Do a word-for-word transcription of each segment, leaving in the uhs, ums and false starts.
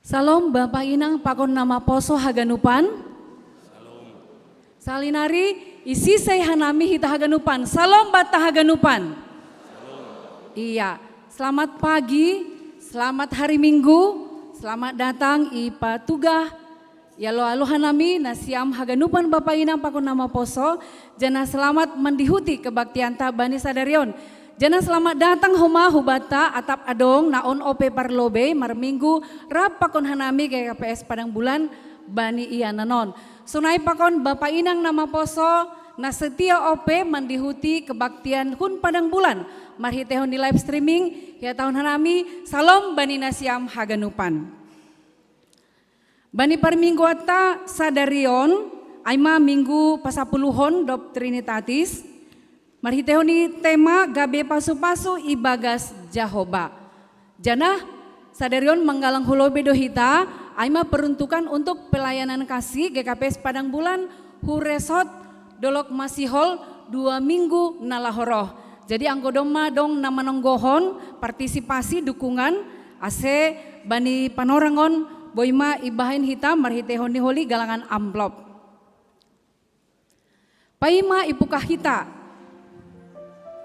Salom Bapa Inang pakon namaposo haganupan. Salinari, isisay hanami hita haganupan. Salom banta haganupan. Iya, selamat pagi, selamat hari Minggu, selamat datang i patugah i alo-alo hanami na siam haganupan Bapa Inang pakon namaposo, janah selamat mandihuti kebaktianta bani sadari on. Janah selamat datang homa hubanta atap adong na on ope parlobei marminggu rap pakon hanami G K P S Padang Bulan bani ianan on. Sonai pakon Bapa Inang namaposo na setia ope mandihuti kebaktian hun Padang Bulan marhiteihon ni live streaming, hiatahon hanami, salom bani nasiam haganupan. Bani parmingguanta sadari on, ai ma minggu pasapuluhon dob Trinitatis, marhiteihon ni tema gabe pasu-pasu ibagas Jahoba. Janah sadari on manggalang hu lobei do hita, ai ma peruntukan untuk pelayanan kasih G K P S Padang Bulan hu resort Dolok Masihol dua minggu na laho roh. Jadi anggo domma adong na manonggohon partisipasi dukungan, ase bani panorang on boi ma ibahen hita marhiteihon ni holi galangan amplop. Paima ipukah hita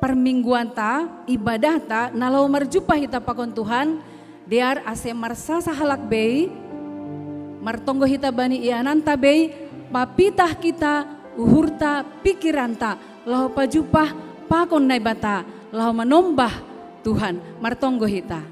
parmingguanta, ibadahta, na laho marjumpa hita pakon Tuhan, dear ase marsasa halak bei, martonggo hita bani iananta bei, papitah hita uhurta, pikiranta, laho pajumpah pakon Naibata, laho manombah Tuhan. Martonggo hita.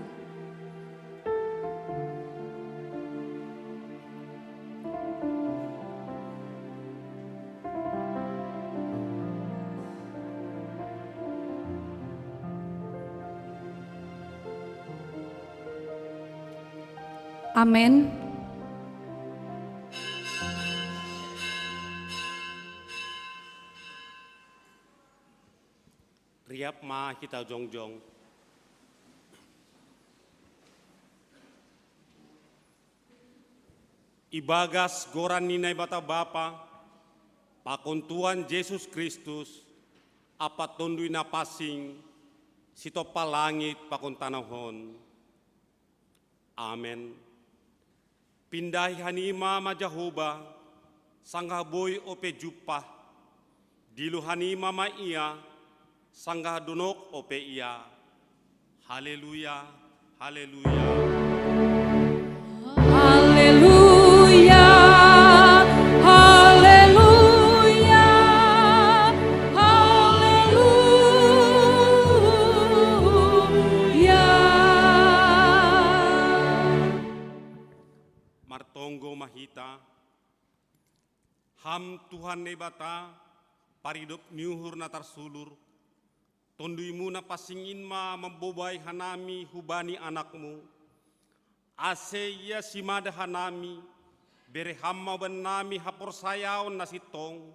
Amen. Riap ma hita jongjong. Ibagas goran ni Naibata Bapa, pakon Tuhan Jesus Kristus, ampa Tonduy Na Pansing, sitompa langit pakon tanoh on. Amen. Pindahi hanima ma Jahoba, sanggah boi ope jumpah, dilo hanima ma Ia, sanggah donok ope Ia. Haleluya, haleluya. Haleluya, haleluya, haleluya. Martonggo ma hita. Ham Tuhan Naibata, paridop ni uhur na tarsulur, Tonduy-Mu Na Pansing in ma mambobai hanami hubani Anak-Mu, ase Ia simada hanami, bere Ham ma bannami haporsayaon na sintong,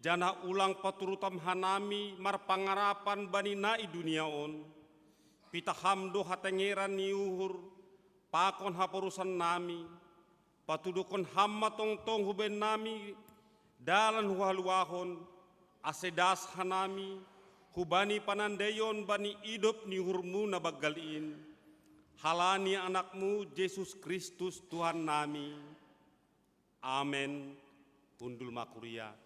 janah ulang paturuthon hanami marpangarapan bani na i dunia on. Pitah Ham do hatengeran ni uhur pakon haporusannami, patuduhkon Ham ma tongtong hubannami dalan huhaluahon, ase das hanami hubani panandaion bani idop ni uhur-Mu na banggal in, halani Anak-Mu Jesus Kristus Tuhannami. Amen. Hundul ma kuria.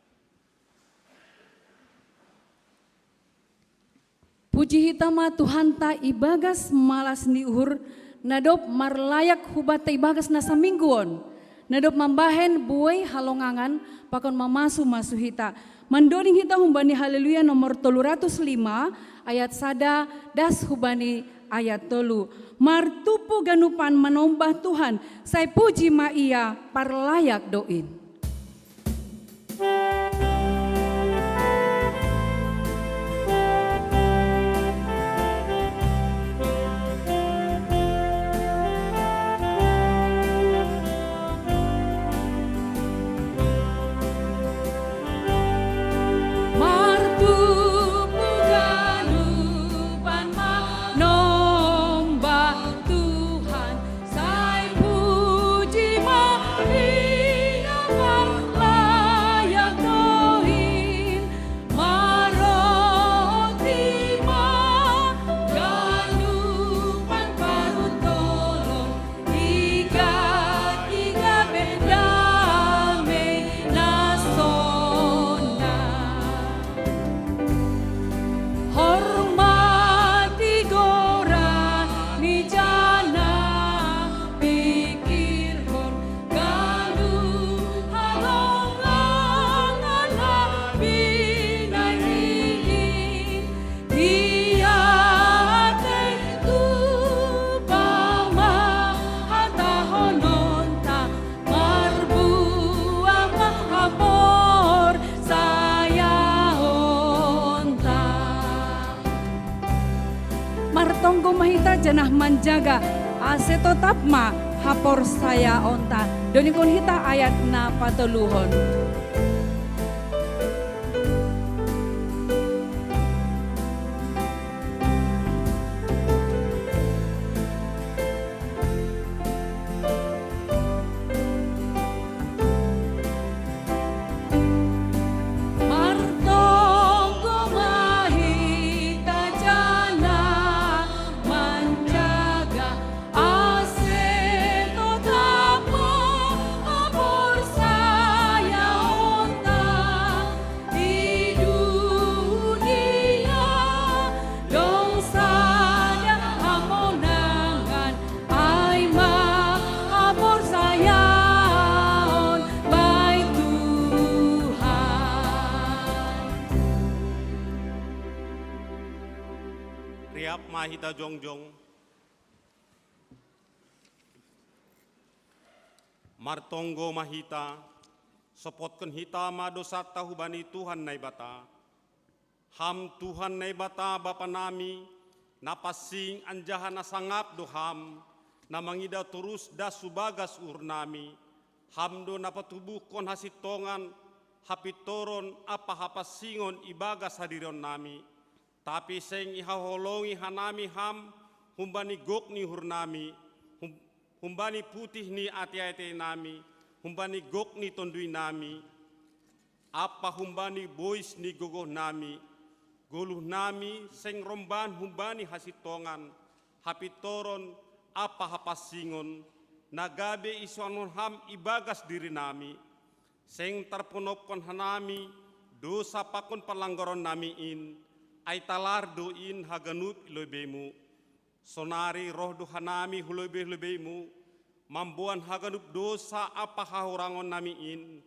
Puji hita ma Tuhanta ibagas malas ni uhur, na dob marlayak hubanta ibagas na saminggu on, na dob mambahen buei halongangan pakon mamasu-masu hita. Mandoding hita humbani Haleluya nomor tolu ratus lima, ayat sada das hubani ayat tolu. Martumpu ganupan manombah Tuhan, sai puji ma Ia, parlayak do in. Martumpu ganupan manombah Tuhan, sai puji ma Ia. Manjaga ase totap ma haporsayaonta. Doningkon hita ayat na patoluhon. Martonggo ma hita jana manjaga ase totap ma haporsayaonta. Di dunia dong sada hamonangan, ai ma haporsayaon bai Tuhan. Riap ma hita jongjong. Martonggo ma hita, sopotkon hita ma dosanta hubani Tuhan Naibata. Ham Tuhan Naibata Bapa nami, na pansing anjaha na sangap do Ham, na mangida torus das hu bagas uhur nami. Ham do na patubuhkon hasintongan, hapintoron ampa hapansingon ibagas hadirion nami. Tapi seng ihaholongi hanami Ham humbani gok ni uhur nami, hum-, humbani putih ni ate-ate nami, humbani gok ni tonduy nami, ampa humbani bois ni gogoh nami, goluh nami seng romban humbani hasintongan, hapintoron ampa hapansingon, na gabe isoanon Ham ibagas diri nami. Seng tarponopkon hanami dosa pakon panlanggaron nami in, ai talar do in haganup i lobei-Mu. Sonari roh do hanami hu lobei-lobei-Mu, mamboan haganup dosa ampa hahurangon nami in,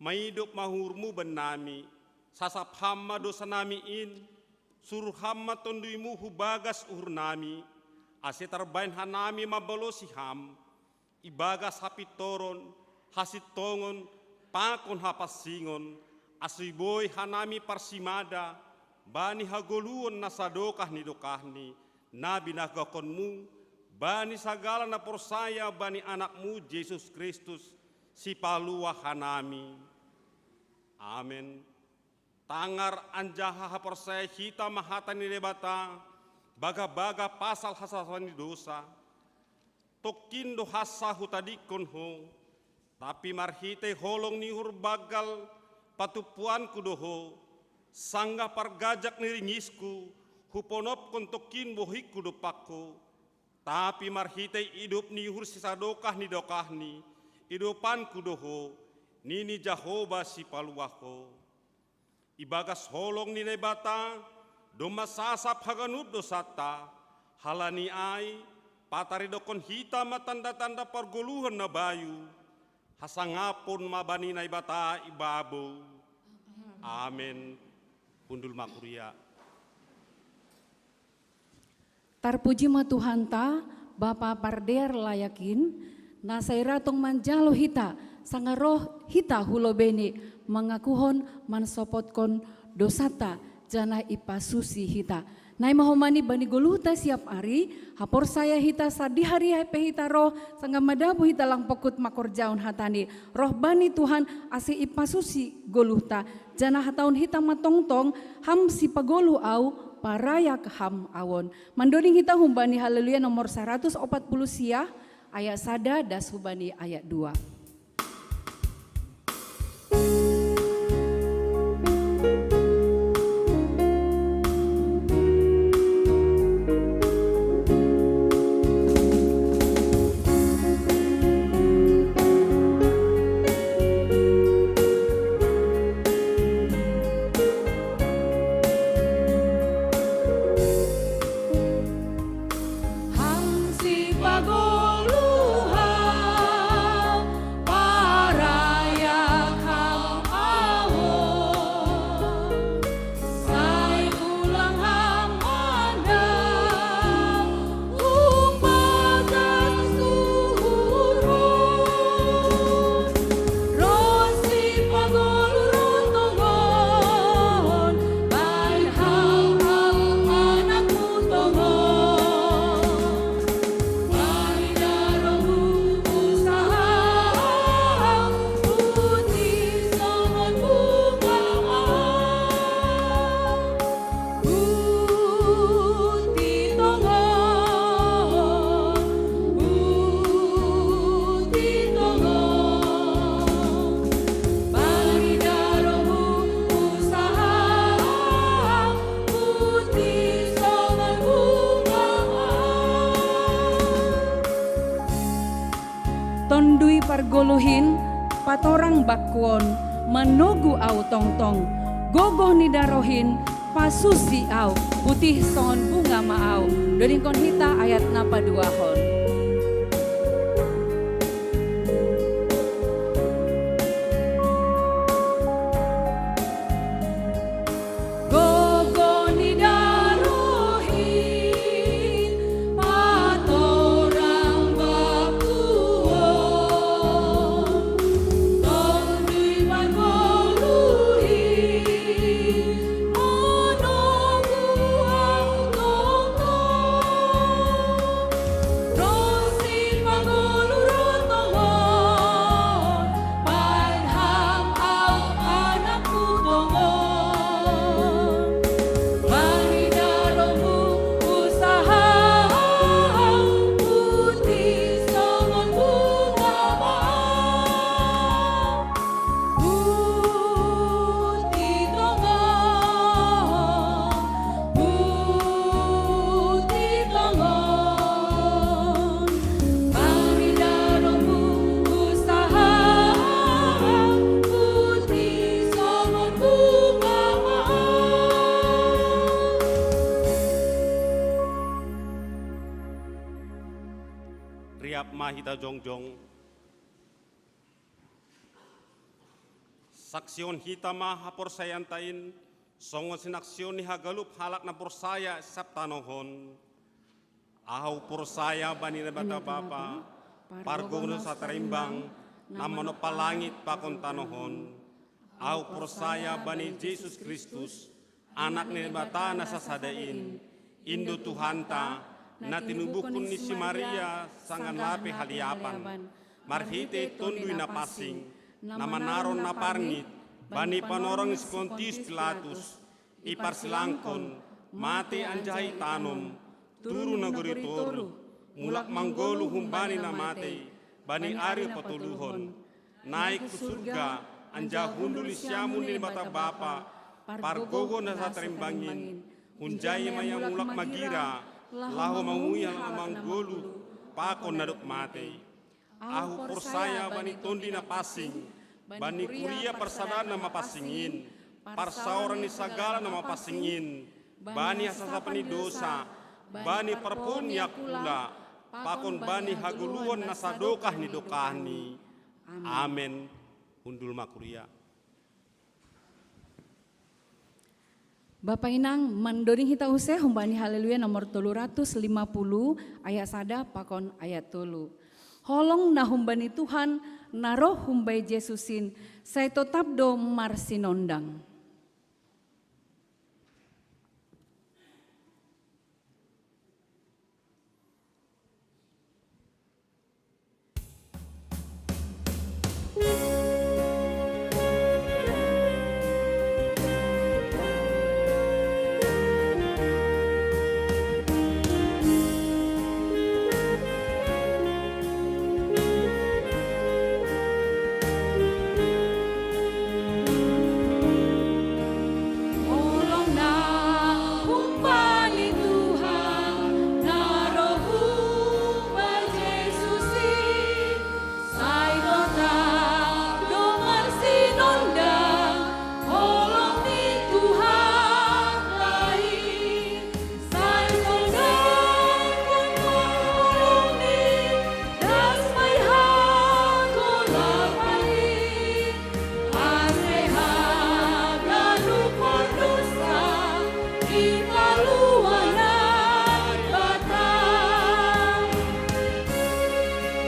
maidop ma uhur-Mu bannami, sasap Ham ma dosa nami in, suruh Ham ma tonduy-Mu hu bagas uhur nami, ase tarbahen hanami mambalosi Ham, ibagas hapintoron, hasintongon, pakon hapansingon, ase boi hanami parsimada bani hagoluhon na sadokah ni dokahni, na binanggakkon-Mu bani sagala na porsaya bani Anak-Mu Jesus Kristus, Sipaluah hanami. Amen. Tangar anjaha haporsayaon hita ma hata ni Naibata, bagabaga pasal hasasaan ni dosa. Tongkin do hansa hutadingkon Ho, tapi marhitei holong ni uhur banggal patumpuanku do Ho, sanggah pargajak ni ringisku huponopkon tongkin bohingku dompak Ho. Tapi marhitei idop ni uhur sisadokah ni dokahni, idopanku do Ho, nini Jahowa Sipaluah Ho. Ibagas holong ni Naibata, domma sasap haganup dosanta, halani ai, pataridokkon hita ma tanda-tanda pargoluhan na bayu, hasangapon ma bani Naibata i babou. Amen. Hundul ma kuria. Tarpuji ma Tuhanta, Bapa pardear layak in, na sai ra tong manjalo hita, sanga roh hita hu lobeiNi, mangakuhon mansopotkon dosanta, janah ipasusi hita. Naima homani bani goluhta siap ari, haporsaya hita sadihari pe hita roh, sanga madabu hita lang pokut mangkorjahon hataNi. Roh bani Tuhan ase ipasusi goluhta, janah hatahon hita ma tongtong, Ham sipagoluh ahu, parayak Ham ahu on. Mandoding hita humbani Haleluya nomor saratus opat puluh sia, ayat sada das humbani ayat dua. Ham sipagoluhan, Tondui pargoluhin, patorang bakkuon, manogu au tongtong, gogoh ni darohin, pasusi au, putih songon bunga ma au. Dodingkon hita ayat na paduahon. Gogoh ni darohin, patorang bakkuon, tondui pargoluhin, manogu au tongtong. Ro sipagoluh ro tongon, baen Ham au anakku tongon. Bani darohMu husaha au, putih songon bunga ma au. Putih tongon, putih tongon. Bani darohMu husaha au, putih songon bunga ma au. Riap ma hita jongjong. Saksihon hita ma haporsayaanta in, songon sinaksihon ni haganup halak na porsaya sab tanoh on. Ahu porsaya bani Naibata Bapa, Pargogo na Satarimbang, na manompa langit pakon tanoh on. Ahu porsaya bani Jesus Kristus, Anak ni Naibata na sasada in, in do Tuhanta, na tinubuhon ni si Maria sangkan lape haliapan, marhite Tonduy Napansing, na manaron na parngit bani panorang ni si Pontius Pilatus, iparsilangkon, mate anjaha itanom, turun nagori toruh, mulak manggoluh humbani na matei, bani ari patoluhon, naik hu surga, anjaha hundul di siamun ni Naibata Bapa, Pargogo na Satarimbang in. Hunjai ma Ia mulak magira, laho mamuji halak na manggoluh pakon na dob matei. Ahu porsaya bani Tonduy Napansing, bani kuria parsadaan na mapansing in, parsaoran ni sagala na mapansing in, bani hasasapan ni dosa, bani parpunguan ni angkula, pakon bani hagoluhan na sadokah ni dokahni. Amen. Hundul ma kuria. Bapa inang, mandoding hita use humbani Haleluya nomor tolu ratus lima puluh, ayat sada pakon ayat tolu. Holong na humbani Tuhan, na roh humbani Jesus in, sai totap do marsinondang.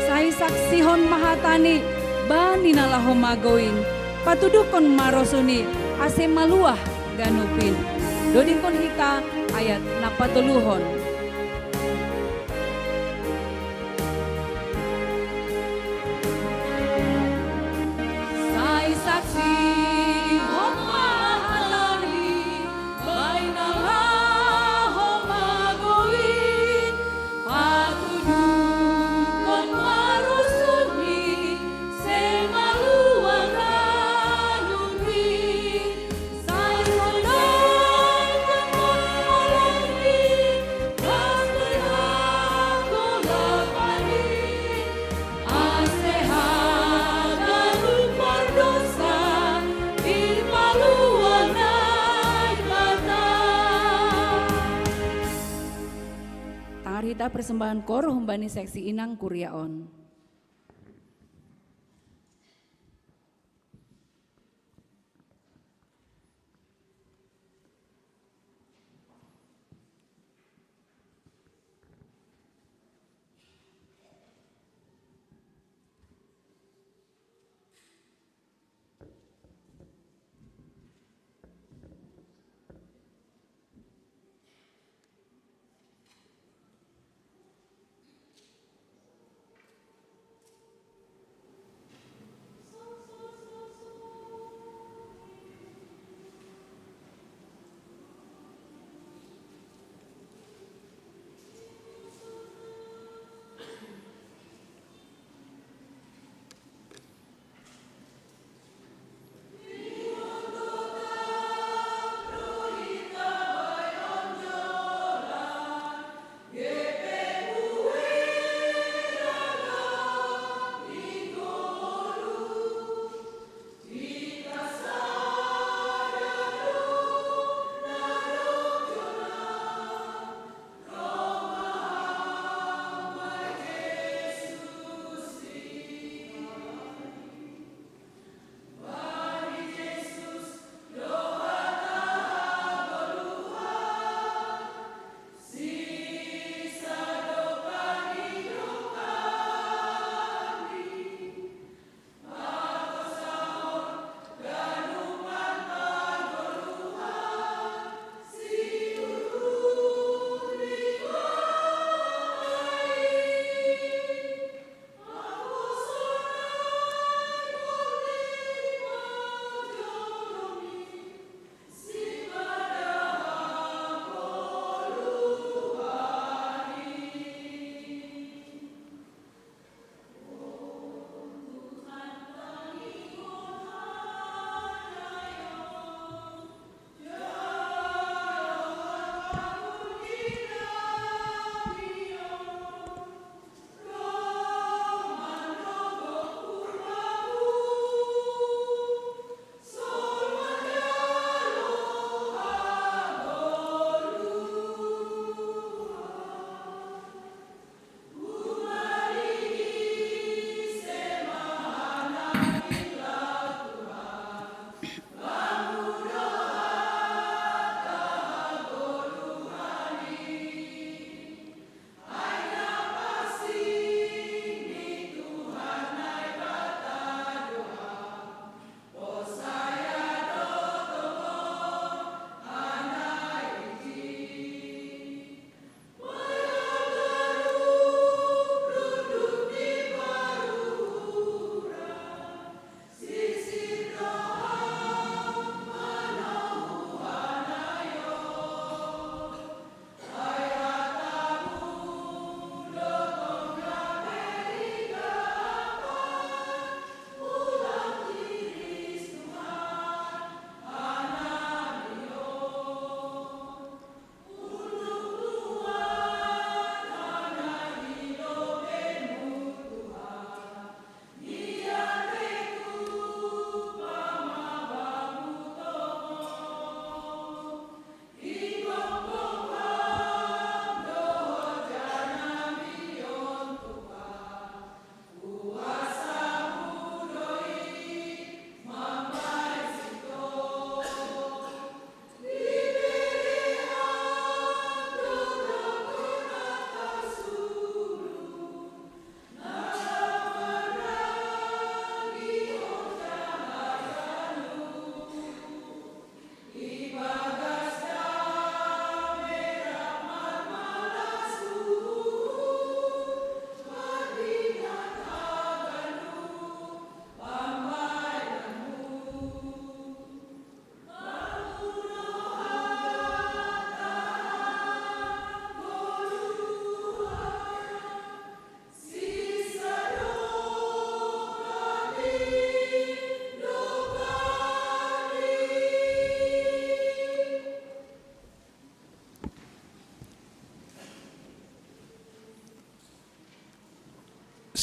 Sai saksihon ma hataNi bani na laho magou in, patuduhkon ma rosuNi ase maluah ganup in. Dodingkon hita ayat na patoluhon. Sai saksihon ma hataNi, baen na laho magou in, patuduhkon ma rosuNi, sai maluah ganup in, sai sondanghon ma holongNi, Persembahan kor humbani seksi inang kuria on.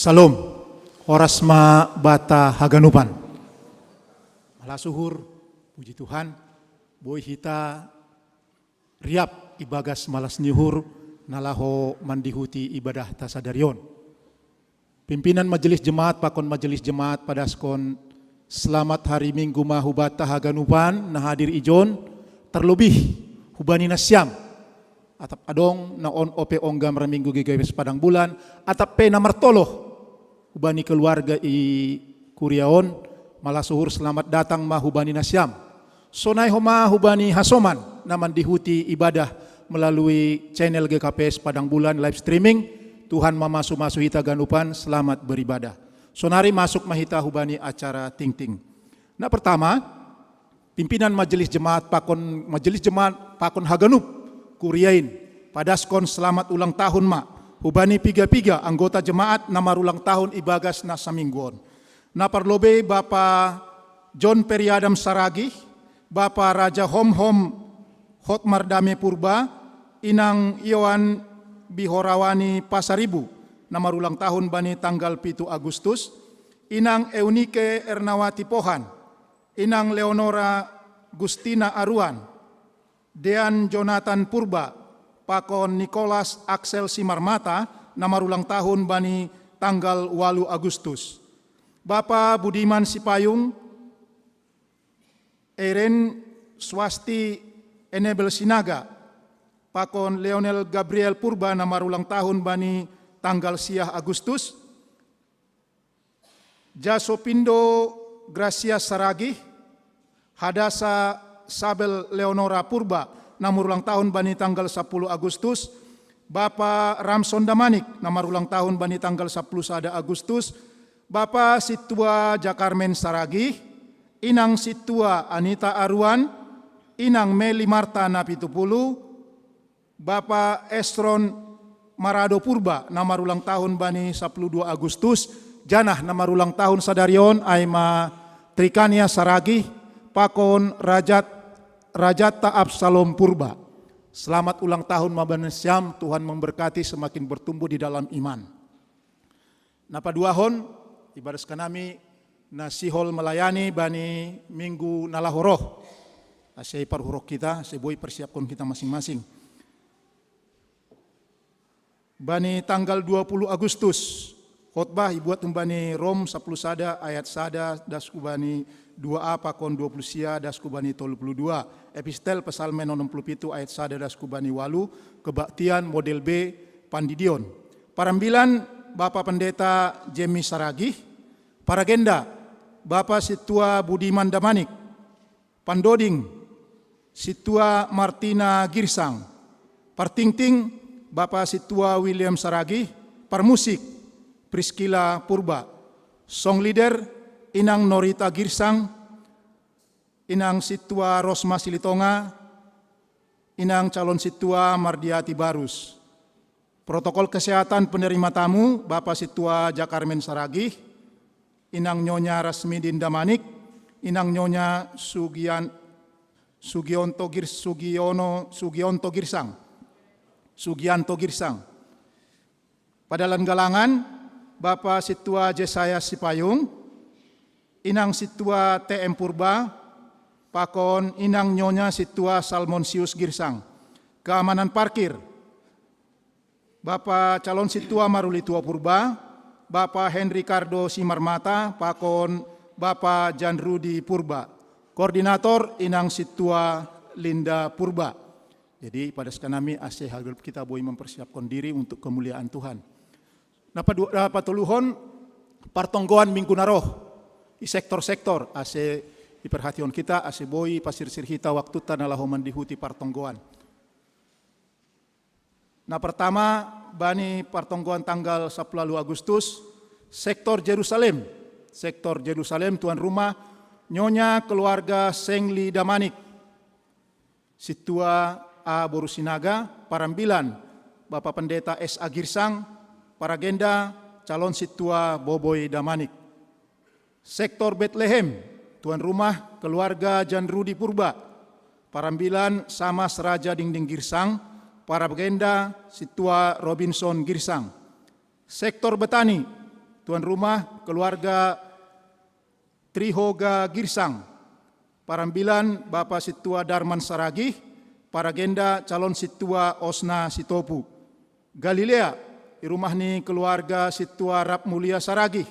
Salom. Horas ma banta haganupan. Malas uhur, puji Tuhan, boi hita riap ibagas malas ni uhur Na laho mandihuti ibadah ta sadari on. Pimpinan majelis jemaat pakon majelis jemaat padaskon selamat hari Minggu ma hubata haganupan na hadir ijon, terlebih hubani nasiam atap adong na on ope ongga marminggu G K P S Padang Bulan, atap pe na martoloh hubani keluarga i kuria on, malas uhur selamat datang ma hubani nasiam. Sonai homa hubani hasoman na mandihuti ibadah melalui channel G K P S Padang Bulan live streaming. Tuhan mamasu-masu hita ganupan selamat beribadah. Sonari masuk ma hita hubani acara tingting. Na pertama, pimpinan majelis jemaat pakon majelis jemaat pakon haganup kuriain padaskon selamat ulang tahun ma hubani piga-piga anggota jemaat na marulang tahun ibagas na saminggu on. Na parlobei Bapa John Periadam Saragih, Bapa Raja Homhom Hotmar Dame Purba, Inang Yoan Bihorawani Pasaribu, na marulang tahun bani tanggal pitu Agustus, Inang Eunike Ernawati Pohan, Inang Leonora Gustina Aruan, Dean Jonathan Purba, pakon Nicholas Axel Simarmata, na marulang tahun bani tanggal walu Agustus. Bapa Budiman Sipayung, Eren Swasti Enebel Sinaga, pakon Leonel Gabriel Purba na marulang tahun bani tanggal siah Agustus. Jasopindo Gracia Saragih, Hadasa Sabel Leonora Purba, na marulang tahun bani tanggal sapuluh Agustus, Bapa Ramson Damanik, na marulang tahun bani tanggal sapuluh sada Agustus, Bapa Situa Jakarmen Saragih, Inang Situa Anita Aruan, Inang Meli Marta Napitupulu, Bapa Esron Marado Purba, na marulang tahun bani sapuluh dua Agustus, janah na marulang tahun sadari on ai ma Trikania Saragih, pakon Rajat, Rajatta Absalom Purba. Selamat ulang tahun ma bani nasiam, Tuhan memberkati semakin bertumbuh di dalam iman. Na paduahon, ibadah sekanami na sihol melayani bani minggu na laho roh. Ase parhurok kita, ase boi persiapkon kita masing-masing. Bani tanggal dua puluh Agustus, khotbah ibuat humbani Rom sapuluh sada ayat sada das hubani dua a pakon dua puluh sia das hubani tolu puluh dua. Epistel Psalmen onom puluh pitu ayat sada das hubani walu, kebaktian model B, pandidion. Parambilan Bapa Pendeta Jemi Saragih, paragenda Bapa Situa Budiman Damanik, pandoding Situa Martina Girsang, partingting Bapa Situa William Saragih, parmusik Priskila Purba, song leader Inang Norita Girsang, Inang Situa Rosma Silitonga, Inang calon Situa Mardiati Barus. Protokol kesehatan penerima tamu, Bapa Situa Jakarmen Saragih, Inang Nyonya Rasmidin Damanik, Inang Nyonya Sugian, Sugionto Gir, Sugiono, Sugionto Girsang, Sugianto Girsang. Padalan galangan, Bapa Situa Jesaya Sipayung, Inang Situa T M Purba, pakon Inang Nyonya Situa Salmonsius Girsang. Keamanan parkir, Bapa calon Situa Maruli Tua Purba, Bapa Henry Kardo Simarmata, pakon Bapa Jan Rudi Purba. Koordinator Inang Situa Linda Purba. Jadi pada sekanami ase hagel kita boi mempersiapkan diri untuk kemuliaan Tuhan. Na padu, na patoluhon, partonggoan minggu na roh i sektor-sektor ase iperhatian kita ase boi pasirsir hita waktuta na laho mandihuti partonggoan. Na pertama, bani partonggoan tanggal sapuluh Agustus, sektor Jerusalem. Sektor Jerusalem, tuan rumah, Nyonya keluarga Sengli Damanik. Situa A Boru Sinaga, parambilan Bapa Pendeta S A Girsang, paragenda calon Situa Boboi Damanik. Sektor Betlehem, tuan rumah keluarga Jan Rudi Purba, parambilan Samas Raja Dingding Girsang, paragenda Situa Robinson Girsang. Sektor Betani, tuan rumah keluarga Trihoga Girsang, parambilan Bapa Situa Darman Saragih, paragenda calon Situa Osna Sitopu. Galilea, i rumah ni keluarga Situa Rap Mulia Saragih.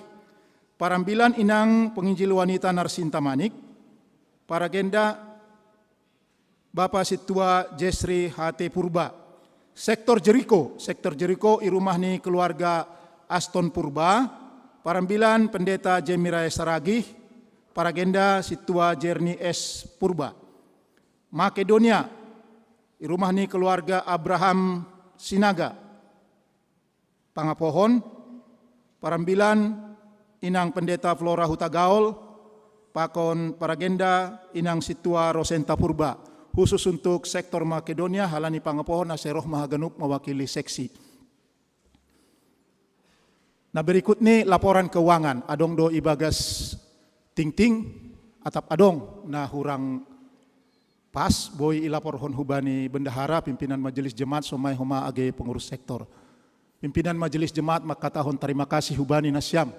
Parambilan inang penginjil wanita Narsinta Manik. Paragenda Bapa Situa Jesri H T Purba. Sektor Jeriko, sektor Jeriko i rumah ni keluarga Aston Purba. Parambilan Pendeta Jemirai Saragih. Paragenda Situa Jerni S Purba. Makedonia, i rumah ni keluarga Abraham Sinaga. Pangapohon, parambilan inang Pendeta Flora Hutagaol, pakon paragenda inang Situa Rosenta Purba, khusus untuk sektor Makedonia, halani pangapohon ase roh ma haganup mawakili seksi. Nah, berikut ni laporan keuangan, adong do ibagas tingting, atap adong na hurang pas, boi ilaporhon hubani bendahara, pimpinan majelis jemaat, sonai homa age pengurus sektor. Pimpinan majelis jemaat mangkatahon tarima kasih hubani nasiam,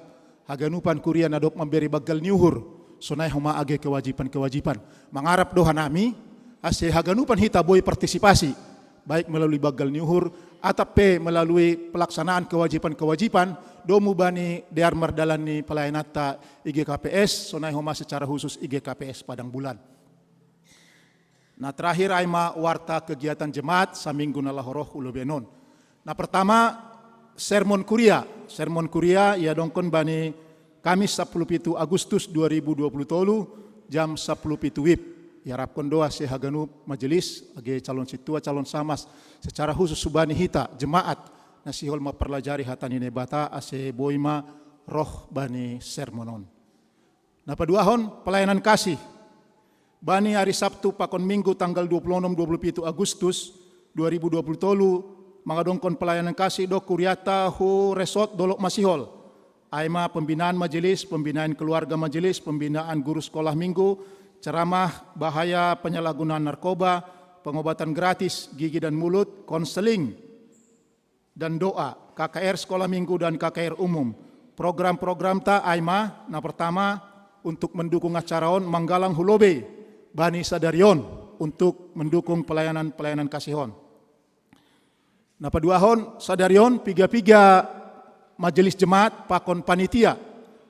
haganupan kuria na dob mambere banggal ni uhur, sonai homa age kewajipan-kewajipan. Mangarap do hanami, ase haganupan hita boi partisipasi, baik melalui banggal ni uhur, atap pe melalui pelaksanaan kewajipan-kewajipan, domu bani dear mardalan ni pelayananta I G K P S, sonai homa secara khusus I G K P S Padang Bulan. Nah, terakhir ai ma warta kegiatan jemaat saminggu na laho roh hu lobei on. Nah, pertama, sermon kuria. Sermon kuria iadongkon bani Kamis sapuluh pitu Agustus dua ribu dua puluh tolu, jam sapuluh pitu wib. Iarapkon do ase haganup majelis, age calon situa, calon samas, secara khusus hubani hita jemaat na sihol mamparlajari hata ni Naibata, ase boi ma roh bani sermon on. Na paduahon, pelayanan kasih. Bani ari Sabtu pakon Minggu tanggal dua puluh onom, dua puluh pitu Agustus dua ribu dua puluh tolu, mangadongkon pelayanan kasih do kuriata hu Resort Dolok Masihol. Ai ma pembinaan majelis, pembinaan keluarga majelis, pembinaan guru sekolah minggu, ceramah bahaya penyalahgunaan narkoba, pengobatan gratis gigi dan mulut, konseling dan doa, K K R sekolah minggu dan K K R umum. Program-programta ai ma, na pertama, untuk mendukung acara on manggalang hu lobei bani sadari on untuk mendukung pelayanan-pelayanan kasih on. Na paduahon, sadari on piga-piga majelis jemaat pakon panitia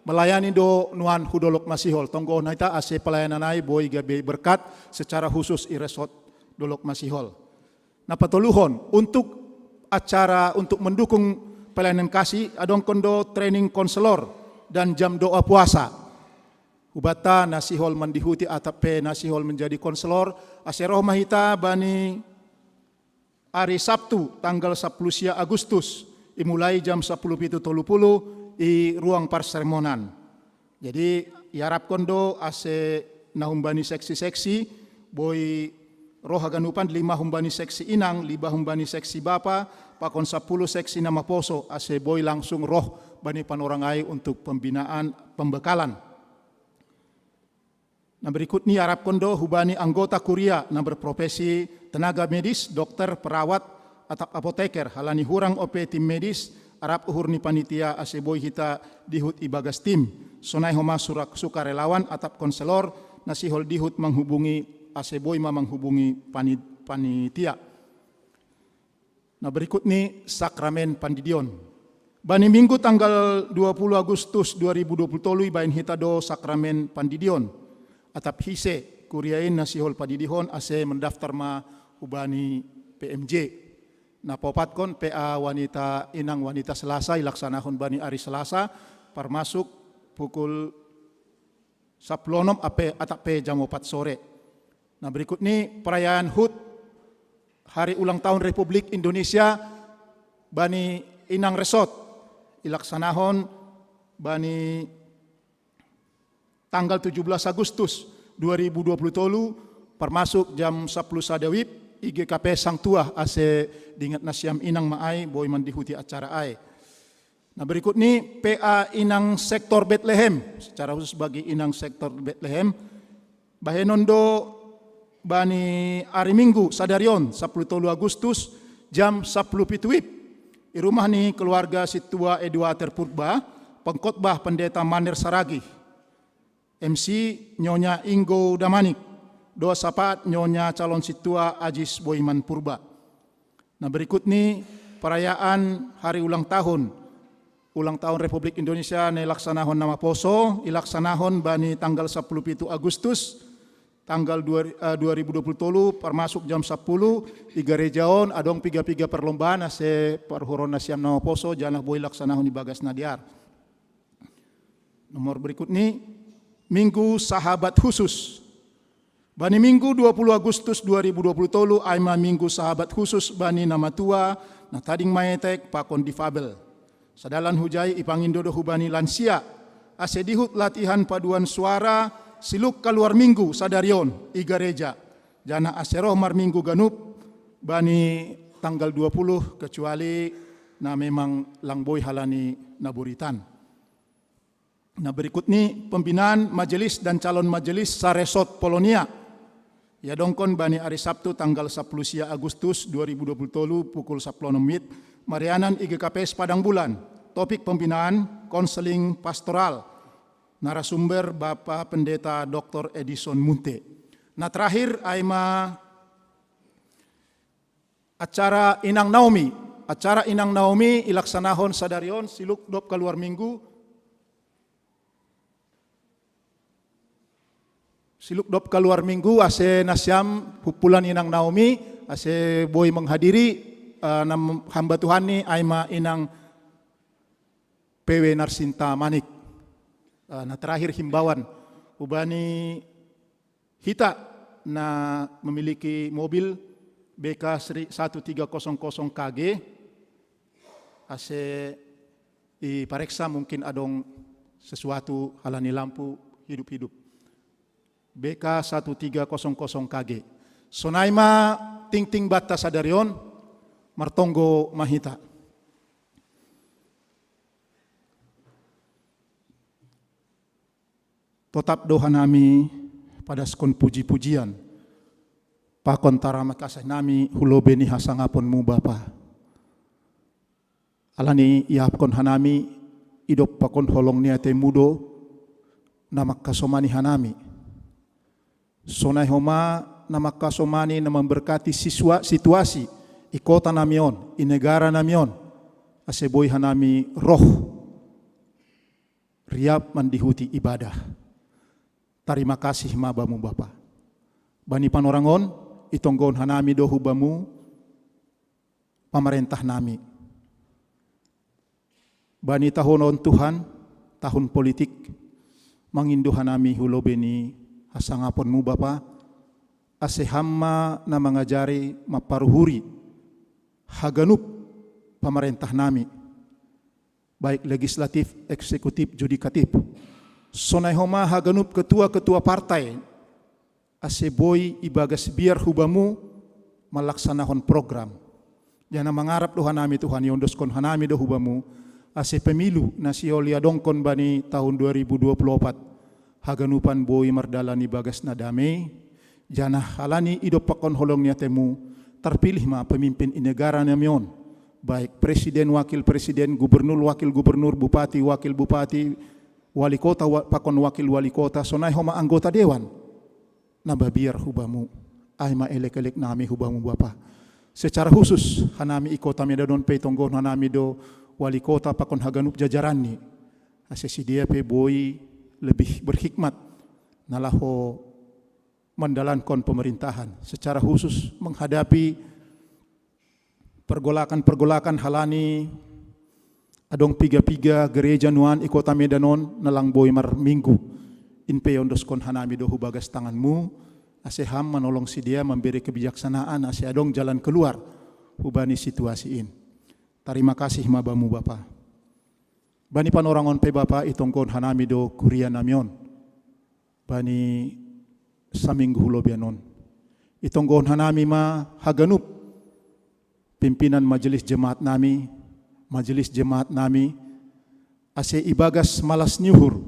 melayani do nuan hu Dolok Masihol. Tonggohon hita ase pelayanan ai boi gabe berkat secara khusus i Resort Dolok Masihol. Na patoluhon, untuk acara untuk mendukung pelayanan kasih, adongkon do training konselor dan jam doa puasa. Hubanta na sihol mandihuti atap pe na sihol menjadi konselor, ase roh ma hita bani ari Sabtu tanggal sapuluh sia Agustus, imulai jam sapuluh pitu tolu puluh i ruang parsermonan. Jadi, iarapkon do ase na humbani seksi-seksi, boi roh haganupan, lima humbani seksi inang, lima humbani seksi bapa, pakon sapuluh seksi na maposo, ase boi langsung roh bani panorang ai untuk pembinaan pembekalan. Na berikut ni iarapkon do hubani anggota kuria na berprofesi tenaga medis, dokter, perawat, atap apoteker, halani hurang ope tim medis, arap uhur ni panitia ase boi hita dihut ibagas tim. Sonai homa surak sukarelawan atap konselor na sihol dihut manghubungi ase boi ma manghubungi pani-, panitia. Na berikut ni sakramen pandidion. Bani Minggu tanggal dua puluh Agustus dua ribu dua puluh tolu ibaen hita do sakramen pandidion. Atap hise, kuria in na sihol padidihon ase mendaftar ma hubani P M J. Na paopatkon P A wanita, inang wanita Selasa, ilaksanahon bani ari Selasa, parmasuk pukul sapuluh onom ape atap pe jam opat sore. Na berikut ni perayaan hut hari ulang tahun Republik Indonesia bani inang Resort, ilaksanahon bani tanggal tujuh belas Agustus dua ribu dua puluh tolu, parmasuk jam sapuluh sada wib, I G K P Sang Tuah, ase diingat nasiam inang ma ai boi mandihuti acara ai. Na berikut ni P A inang sektor Betlehem, secara khusus bagi inang sektor Betlehem, bahenon do bani ari Minggu sadari on, sapuluh tolu Agustus, jam sapuluh pitu wib, i rumah ni keluarga Situa Eduater Purba, pengkhotbah Pendeta Maner Saragih, M C Nyonya Inggo Damanik, doa sapaat Nyonya Calon Situa Ajis Boiman Purba. Na berikut ni perayaan hari ulang tahun, ulang tahun Republik Indonesia na ilaksanahon na maposo, ilaksanahon bani tanggal sapuluh pitu Agustus, tanggal dua, eh, dua ribu dua puluh tolu, termasuk jam sapuluh, di gereja on adong piga-piga perlombaan, ase parhuron nasiam na maposo, janah boi ilaksanahon ibagas na dear. Nomor berikut ni, Minggu Sahabat Khusus. Bani Minggu dua puluh Agustus dua ribu dua puluh tolu, ai ma Minggu Sahabat Khusus bani na matua, na tading maetek pakon difabel. Sadalan hujai ipangindo do hubani lansia, ase dihut latihan paduan suara, siluk kaluar Minggu sadari on, i gereja. Janah ase roh marminggu ganup, bani tanggal dua puluh, kecuali na memang lang boi halani na buritan. Na berikut ni, pembinaan majelis dan calon majelis saresort Polonia. Iadongkon bani ari Sabtu tanggal sapuluh sia Agustus dua ribu dua puluh tolu pukul sapuluh onom mit, marianan I G K P S Padang Bulan. Topik pembinaan, konseling pastoral. Narasumber Bapa Pendeta Doktor Edison Munte. Na terakhir, ai ma acara Inang Naomi. Acara Inang Naomi ilaksanahon sadari on, siluk dop kaluar Minggu. Siluk dop kaluar Minggu, ase nasiam humpulan Inang Naomi, ase boi menghadiri, eh, nam hamba Tuhan ni, ai ma Inang P W Narsinta Manik. Eh, na terakhir himbauan, hubani hita na memiliki mobil B K satu tiga kosong kosong K G, ase ipareksa, mungkin adong sesuatu halani lampu hidup-hidup. B K satu tiga kosong kosong K G. Sonai ma tingting banta sadari on, martonggo ma hita. Totap do hanami padaskon puji-pujian pakon tarima kasih nami hu lobei ni hasangaponmu, Bapa. Alani iahapkon hanami idop pakon holong ni atemu do na mangkasomani hanami. Sonai homa na mangkasomani, na memberkati sisua-, situasi i kota nami on, i negara nami on, ase boi hanami roh riap mandihuti ibadah. Tarima kasih ma Bamu, Bapa. Bani panorang on, itonggohon hanami do hu Bamu pamarentah nami. Bani tahun on, Tuhan, tahun politik, mangindo hanami hu lobei ni hasangaponmu, Bapa, ase Ham ma na mangajari mamparuhuri haganup pamarentah nami, baik legislatif, eksekutif, judikatif. Sonai homa haganup ketua-ketua partai, ase boi ibagas biar hu Bamu malaksanahon program. Janah mangarap do hanami, Tuhan, iondoskon hanami do hu Bamu, ase pemilu na sihol iadongkon bani tahun dua ribu dua puluh opat, haganupan boi mardalan ibagas na damei, janah halani idop pakon holong ni atemu, tarpilih ma pemimpin i negara nami on, baik presiden, wakil presiden, gubernur, wakil gubernur, bupati, wakil bupati, wali kota, wa-, pakon wakil wali kota, sonai homa anggota dewan na mabiar hu Bamu. Ai ma elek-elek nami hu Bamu, Bapa. Secara khusus, hanami i kota Medan on pe itonggohon hanami do wali kota pakon haganup jajaranni, ase sidea pe boi lebih berhikmat na laho mandalankon pemerintahan, secara khusus menghadapi pergolakan-pergolakan halani adong piga-piga gereja nuan i kota Medan on na lang boi marminggu. In pe iondoskon hanami do hu bagas tanganmu, ase Ham manolong sidea, mambere kebijaksanaan, ase adong jalan keluar hubani situasi in. Tarima kasih ma Bamu, Bapa. Bani panorang on pe, Bapa, itonggohon hanami do kuria nami on bani saminggu hu lobei on. Itonggohon hanami ma haganup pimpinan majelis jemaat nami, majelis jemaat nami, ase ibagas malas ni uhur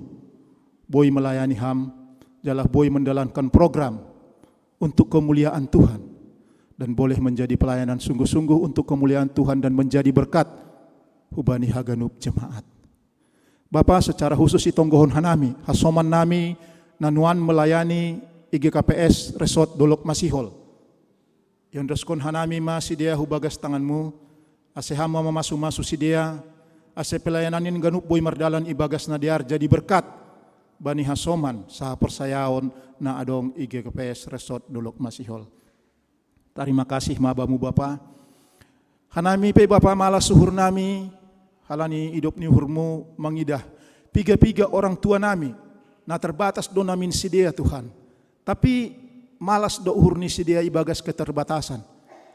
boi melayani Ham, jala boi menjalankan program untuk kemuliaan Tuhan, dan boleh menjadi pelayanan sungguh-sungguh untuk kemuliaan Tuhan dan menjadi berkat hubani haganup jemaat. Bapa, secara khusus itonggohon hanami hasoman nami na nuan melayani I G K P S Resort Dolok Masihol. Iondoskon hanami ma sidea hu bagas tanganmu, Ase Ham ma mamasu-masu sidea, ase pelayanan in ganup boi mardalan ibagas na dear jadi berkat bani hasoman sahaporsayaon na adong i G K P S Resort Dolok Masihol. Tarima kasih ma Bamu Bapa. Hanami pe Bapa, malas uhurnami, halani idop ni uhurMu mangidah piga-piga orang tua nami, na terbatas do namin sidea Tuhan. Tapi malas do uhur ni sidea ibagas keterbatasan.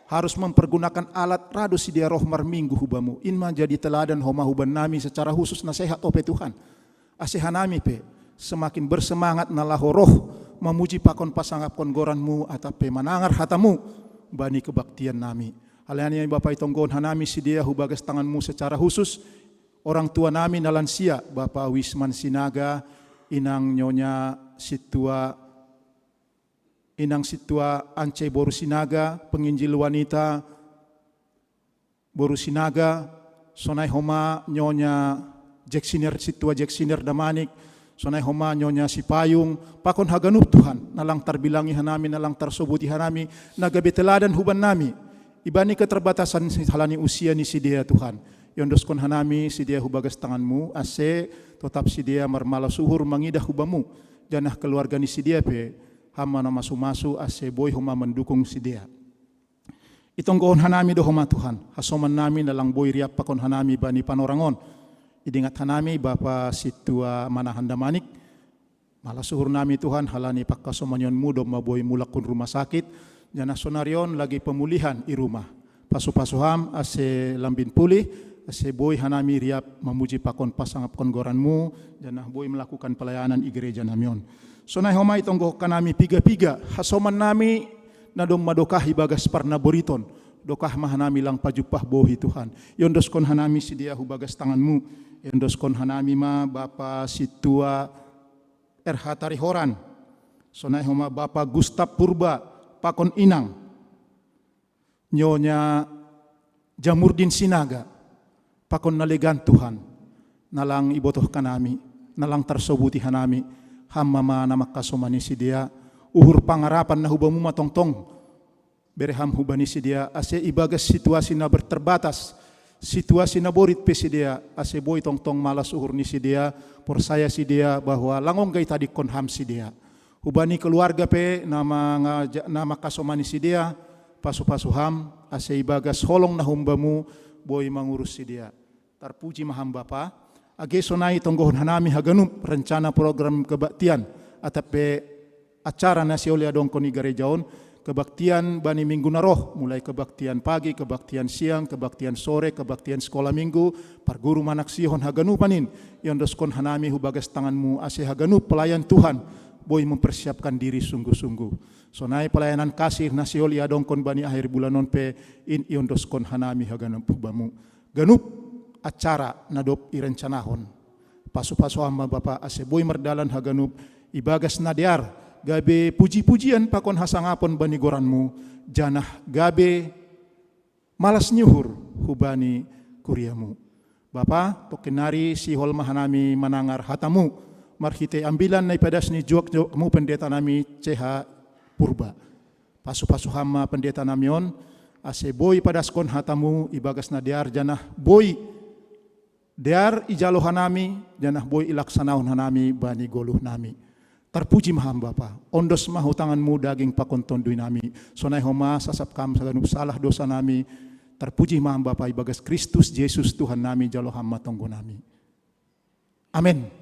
Harus mempergunakan alat ra do sidea roh marminggu hu Bamu. In ma jadi teladan homa huban nami secara khusus na sehat ope Tuhan. Ase hanami pe semakin bersemangat na laho roh mamuji pakon pasangapkon goran-Mu atap pe manangar hata-Mu bani kebaktian nami. Halani Bapa, itonggohon hanami sidea hu bagas tangan-Mu secara khusus orang tua nami na lansia, Bapa Wisman Sinaga, inang Nyonya Situa, inang Situa Ance boru Sinaga, penginjil wanita boru Sinaga, sonai homa Nyonya Jeksiner, Situa Jeksiner Damanik, sonai homa Nyonya Sipayung, pakon haganup Tuhan, na lang tarbilangi hanami, na lang tarsobuti hanami, na gabe teladan huban nami. Ibani keterbatasan halani usia ni sidea Tuhan. Iondoskon hanami sidea hu bagas tangan-Mu, ase totap sidea marmalas uhur mangidah hu Bamu, janah keluarga ni sidea pe Ham ma na masu-masu ase boi homa mandukung sidea. Itonggohon hanami do homa Tuhan, hasoman nami na lang boi riap pakon hanami bani panorang on. Idingat hanami Bapa Situa Manahan Damanik, malas uhur nami Tuhan, halani pangkasomanion-Mu domma boi mulak hun rumah sakit, janah sonari on lagi pemulihan i rumah. Pasu-pasu Ham ase lambin pulih, ase boi hanami riap mamuji pakon pasangapkon goran-Mu, janah boi melakukan pelayanan i gereja nami on. Sonai homa itonggohon hanami piga-piga hasoman nami na domma dokah ibagas parnaboriton, dokah ma hanami lang pajumpah bohi Tuhan. Iondoskon hanami sidea hu bagas tangan-Mu, iondoskon hanami ma Bapa Situa R H Tarihoran, sonai homa Bapa Gustap Purba, pakon inang Nyonya Jamurdin Sinaga, pakon na legan Tuhan, na lang ibotoh hanami, na lang tarsobuti hanami, Ham ma na mangkasomani sidea, uhur pangarapan na hu Bamu ma tongtong, bere Ham hubani sidea, ase ibagas situasi na berterbatas, situasi na borit pe sidea, ase boi tongtong malas uhur ni sidea, porsaya sidea bahwa lang ongga itadingkon Ham sidea. Hubani keluarga pe na mangaja-, na mangkasomani sidea, pasu-pasu Ham, ase ibagas holong na hum Bamu boi mangurus sidea. Tarpuji ma Ham Bapa, age sonai tonggohon hanami haganup rencana program kebaktian, atap pe acara na sihol iadongkon i gareja on, kebaktian bani minggu na roh, mulai kebaktian pagi, kebaktian siang, kebaktian sore, kebaktian sekolah minggu, parguru manaksihon haganupan in, iondoskon hanami hu bagas tangan-Mu ase haganup pelayan Tuhan, boi mempersiapkan diri sungguh-sungguh. Sonai pelayanan kasih na sihol iadongkon bani akhir bulan on pe in iondoskon hanami haganup hu Bamu. Ganup acara na dob irencanahon. Pasu-pasu Ham ma Bapa ase boi mardalan haganup ibagas na dear, gabe puji-pujian pakon hasangapon bani goran-Mu, janah gabe malas ni uhur hubani kuria-Mu. Bapa, tongkin nari sihol ma hanami manangar hata-Mu, marhitei ambilan na ipadas ni juak-juak-Mu pendeta nami C H Purba. Pasu-pasu Ham ma pendeta nami on, ase boi padaskon hata-Mu ibagas na dear janah boi dear ijalo hanami, janah boi ilaksanahon hanami bani goluh nami. Tarpuji ma Ham Bapa, ondos ma hu tangan-Mu daging pakon tonduy nami, sonai homa sasap Ham haganup salah dosa nami, tarpuji ma Ham Bapa ibagas Kristus Jesus Tuhan nami, jalo Ham ma tonggo nami. Amen.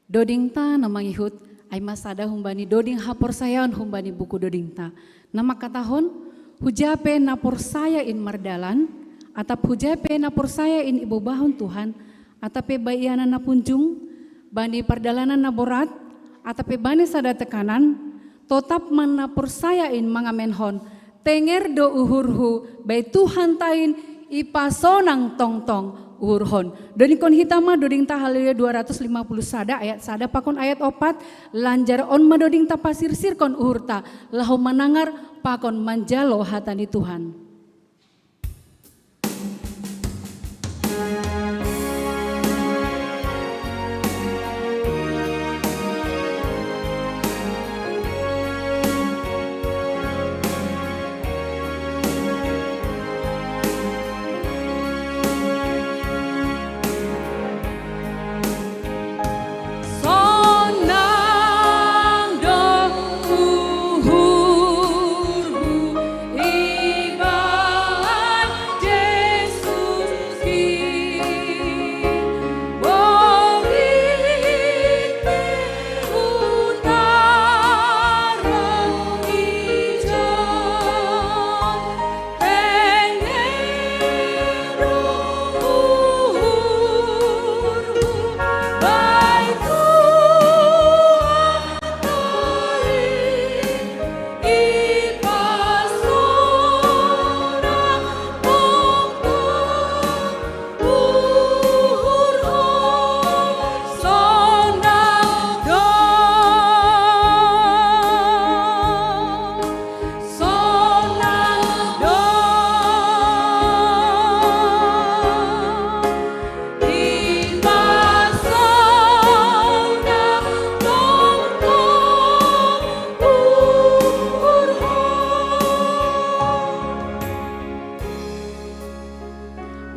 Dodingta na mangihut, ai ma sada humbani doding haporsayaon humbani buku dodingta. Na mangkatahon, huja pe na porsaya in mardalan, atap huja pe na porsaya in ibobahon Tuhan, atap pe bai ianan na punjung, bani pardalanan na borat, atap pe bani sada tekanan, totap ma na porsaya in mangamenhon, tenger do uhurhu bai Tuhanta in, Ipasonang tongtong uhurhon. Dodingkon hita ma dodingta Haleluya dua ratus lima puluh sada ayat sada pakon ayat opat, lanjar on ma dodingta pasirsirkon uhurta, laho manangar pakon manjalo hata ni Tuhan.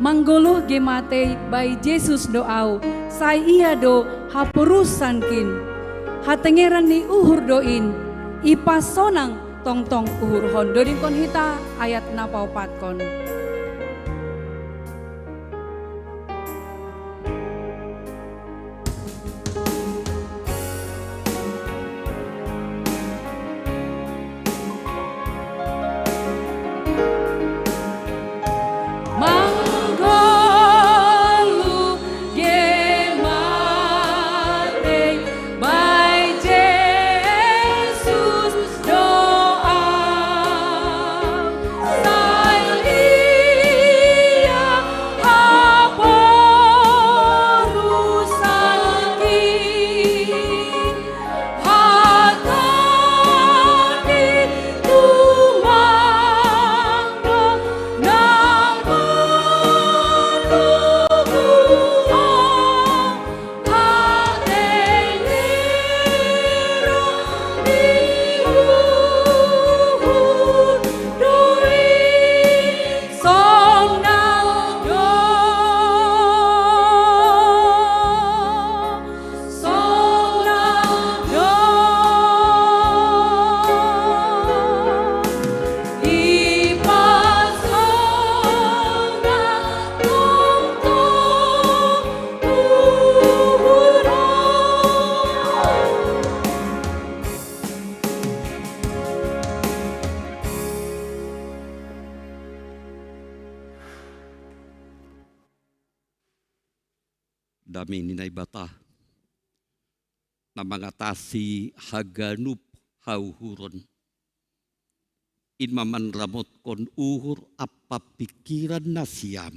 Manggoluh ge matei bai Jesus do au, sai ia do haporusankin. Hatengeran ni uhur do in, ipasonang tongtong uhurhon. Dodingkon hita ayat na paopatkon. Dame ni Naibata na mangatasi haganup hauhuron, in ma manramotkon uhur ampa pingkiran nasiam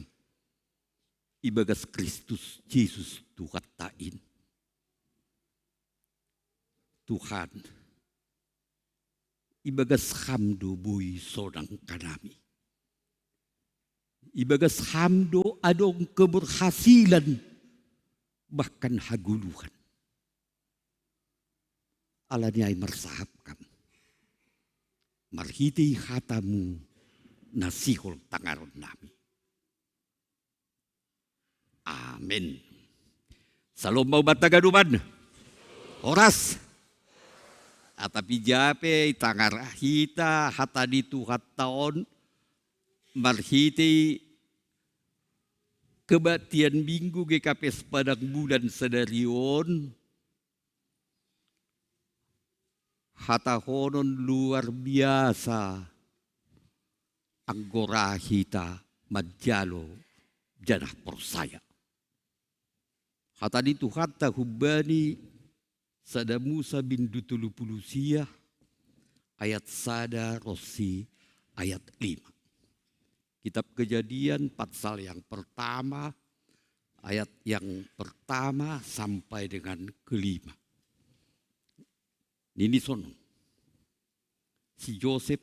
ibagas Kristus Jesus Tuhanta in. Tuhan, ibagas Ham do boi sonang hanami. Ibagas Ham do adong keberhasilan, bahkan hagoluhan. Alani ai marsahap Ham marhitei hata-Mu na sihol tangaron nami. Amen. Salom ma hubanta ganupan. Horas. Atapi jape itangar hita hata ni Tuhanta on marhitei kebaktian Minggu G K P S Padang Bulan sadari on, hatahonon luar biasa anggo ra hita manjalo janah porsaya. Hata ni Tuhanta humbani sada Musa bindu tolu puluh sia ayat sada ronsi ayat lima. Kitab Kejadian pasal yang pertama, ayat yang pertama sampai dengan kelima. Nini sonon. Si Josep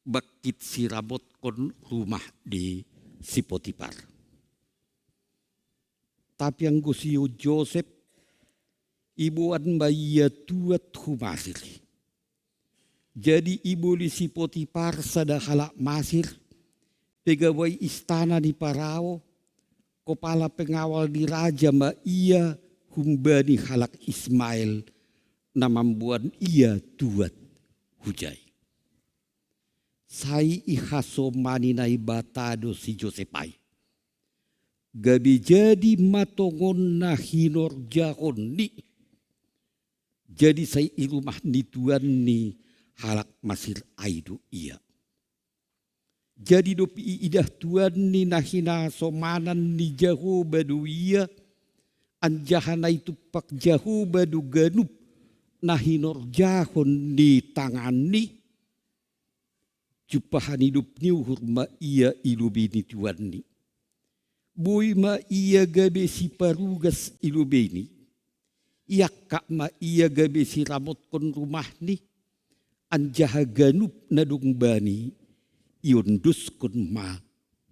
bangkit siramotkon rumah ni si Potipar. Tapi anggo si Josep, iboan ma ia tuat hu Masir. Jadi iboli si Potipar sada halak Masir, pegawai istana ni Parao, kopala pengawal ni raja ma ia humbani halak Ismael, na mamboan ia tuat hujai. Sai ihasomani Naibata do si Josep ai. Gabe jadi ma tongon na hinorjahonni. Jadi sai i rumah ni tuan ni halak Masir ai do ia. Jadi dob iidah tuan ni na hinasomanan ni Jahoba do ia, anjaha na itumpak Jahoba do ganup na hinorjahon ni tanganni, jumpahani dob ni uhur ma ia i lobei ni tuanni. Boi ma ia gabe siparugas i lobeini. Iangkat ma ia gabe siramotkon rumahni, anjaha ganup na dong bani iondoskon ma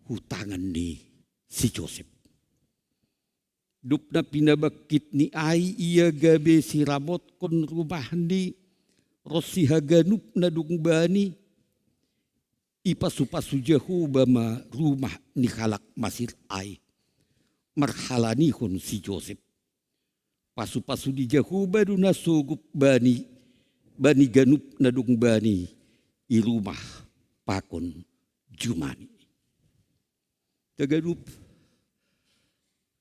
hu tangan ni si Josep. Dob na pinabangkit ni ai ia gabe siramotkon rumahni ronsi haganup na dong bani, ipasupasu Jahoba ma rumah ni halak Masir ai marhalanihon si Josep. Pasupasu ni Jahoba do na sogop bani, bani ganup na dong bani i rumah pakon jumani. Tagadup,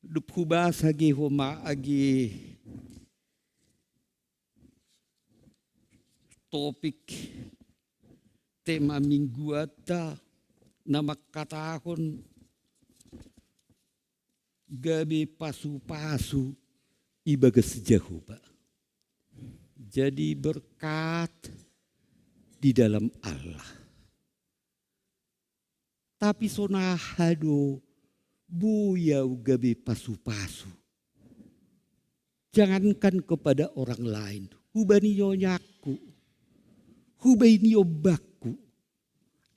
dob hubasa ge homa age topik tema mingguanta na mangkatahon gabe pasupasu ibagas Jahoba. Jadi berkat di dalam Allah. Tapi sonaha do boi au gabe pasupasu. Jangankan kepada orang lain, hubani nyonyakku, hubani ombakku,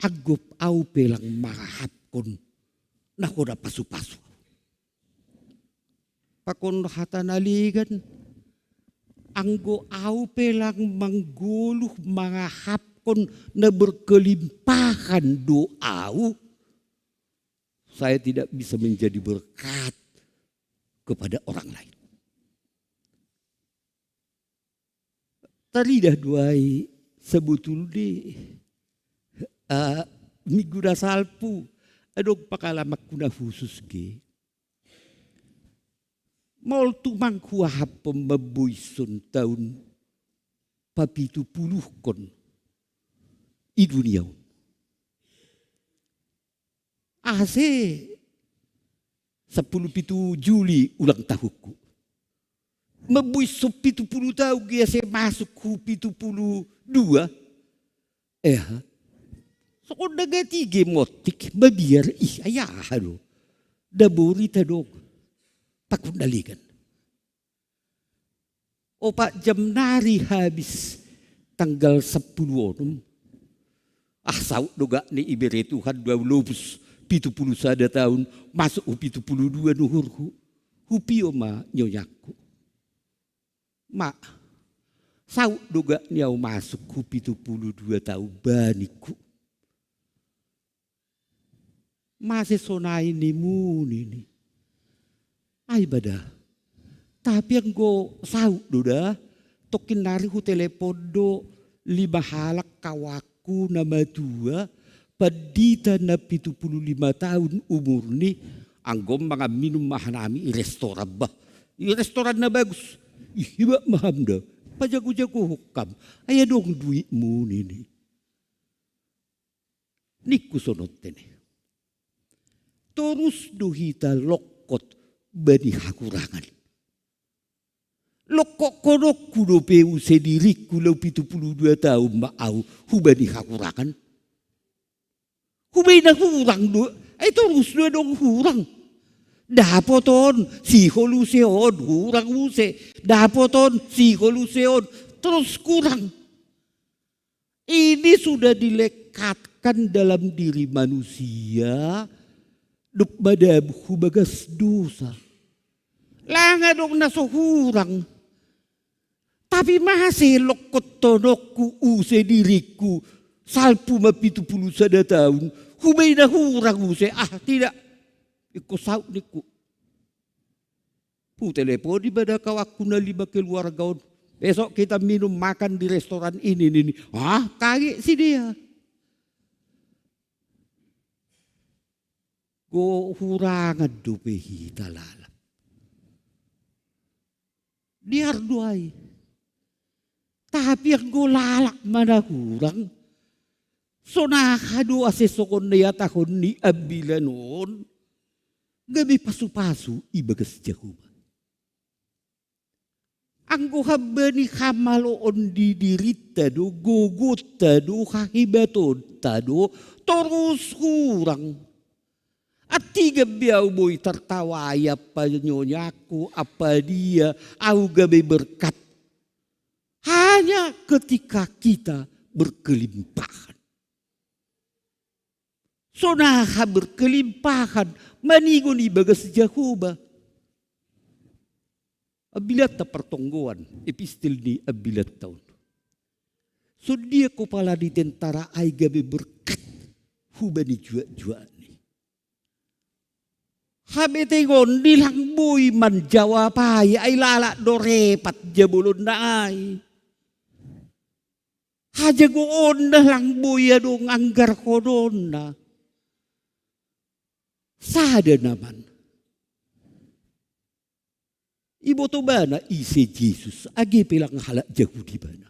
anggop au pe lang mangahapkon na hoda pasupasu. Pakon hata na legan, anggo au pe lang manggoluh mangahapkon na berkelimpahan do au, saya tidak bisa menjadi berkat kepada orang lain. Taridah do ai sebetulnya, eh, minggu na salpu adong pangalamanku na khusus ge. Maol tumang huahap mamboison taon papitupuluhkon i dunia on. Ase sampulu pitu Juli ulang tahunku. Mamboison pitu pulu taon ge ase masuk hu pitu pulu dua. Eh, songon na gati ge montik mabiar, ih, ai aha do? Daborita dong. Pakon na legan. Opat jam nari habis tanggal sampulu onom. Ah, saut do gakni ibere Tuhan do au lobus pitu pulu sada taon, masuk hu pitu pulu dua ni uhurhu. Hupio ma nyonyakku. Ma, saut do gakni au masuk hu pitu pulu dua taon ba ningku. Mase sonai nimu nini. Ai ba da. Tapi anggo saut do da, tongkin nari hutelepon do lima halak kawanku na matua, pandita na pitu pulu lima taon umurni, anggo mangan minum ma hanami i restoran bah. I restoran na bagus. Ih, iba ma ham da. Pajago-jagohon ham. Ai adong duitmu nini. Ningku sonon tene. Torus do hita longkot bani hahurangan. Longkotkononku dope use diringku laho pitu pulu dua taon ma au hubani hahurangan. Hubani na hurang do, Ai torus do adong hurang. Dapot on, sihol use on, hurang use. Dapot on, sihol use on, terus kurang. Ini sudah dilekatkan dalam diri manusia, dob madabuh hu bagas dosa. Lang adong na so hurang. Tapi mase longkot tonokku use diringku, salpu ma pitu pulu sada taon, hubaen na hurang use, ah, tidak. Ingkon saut ningku. Hutelepon i ma da kawanku na lima keluarga on. Besok kita minum makan di restoran ini, ini, ini. Ah, kage sidea. Huhurangan dope hita lalap. Dear do ai. Tapi anggo lalap ma na hurang, sonaha do ase songon na ihatahon ni ambilan on, gabe pasupasu ibagas Jahowa. Anggo hamba ni hamaloon di dirinta do, gogonta do, hahebatonta do, torus hurang. Antigan be ahu boi tartawai ampa nyonyaku, ampa dia, ahu gabe berkat. Hanya ketika kita berkelimpahan. Sonaha berkelimpahan, maningon ibagas Jahowa. Ambilanta partonggoan, epistel ni ambilanta on. Songon dia kopala ni tentara ai gabe berkat hubani juak-juakni. Habeteon ni lang boi manjawab ai, ai lalap do repat jabolonna ai. Hajagoonna lang boi adong anggarhononna. Sada naman. Iboto bana ise Jesus, age pe lang halak Jahudi bana.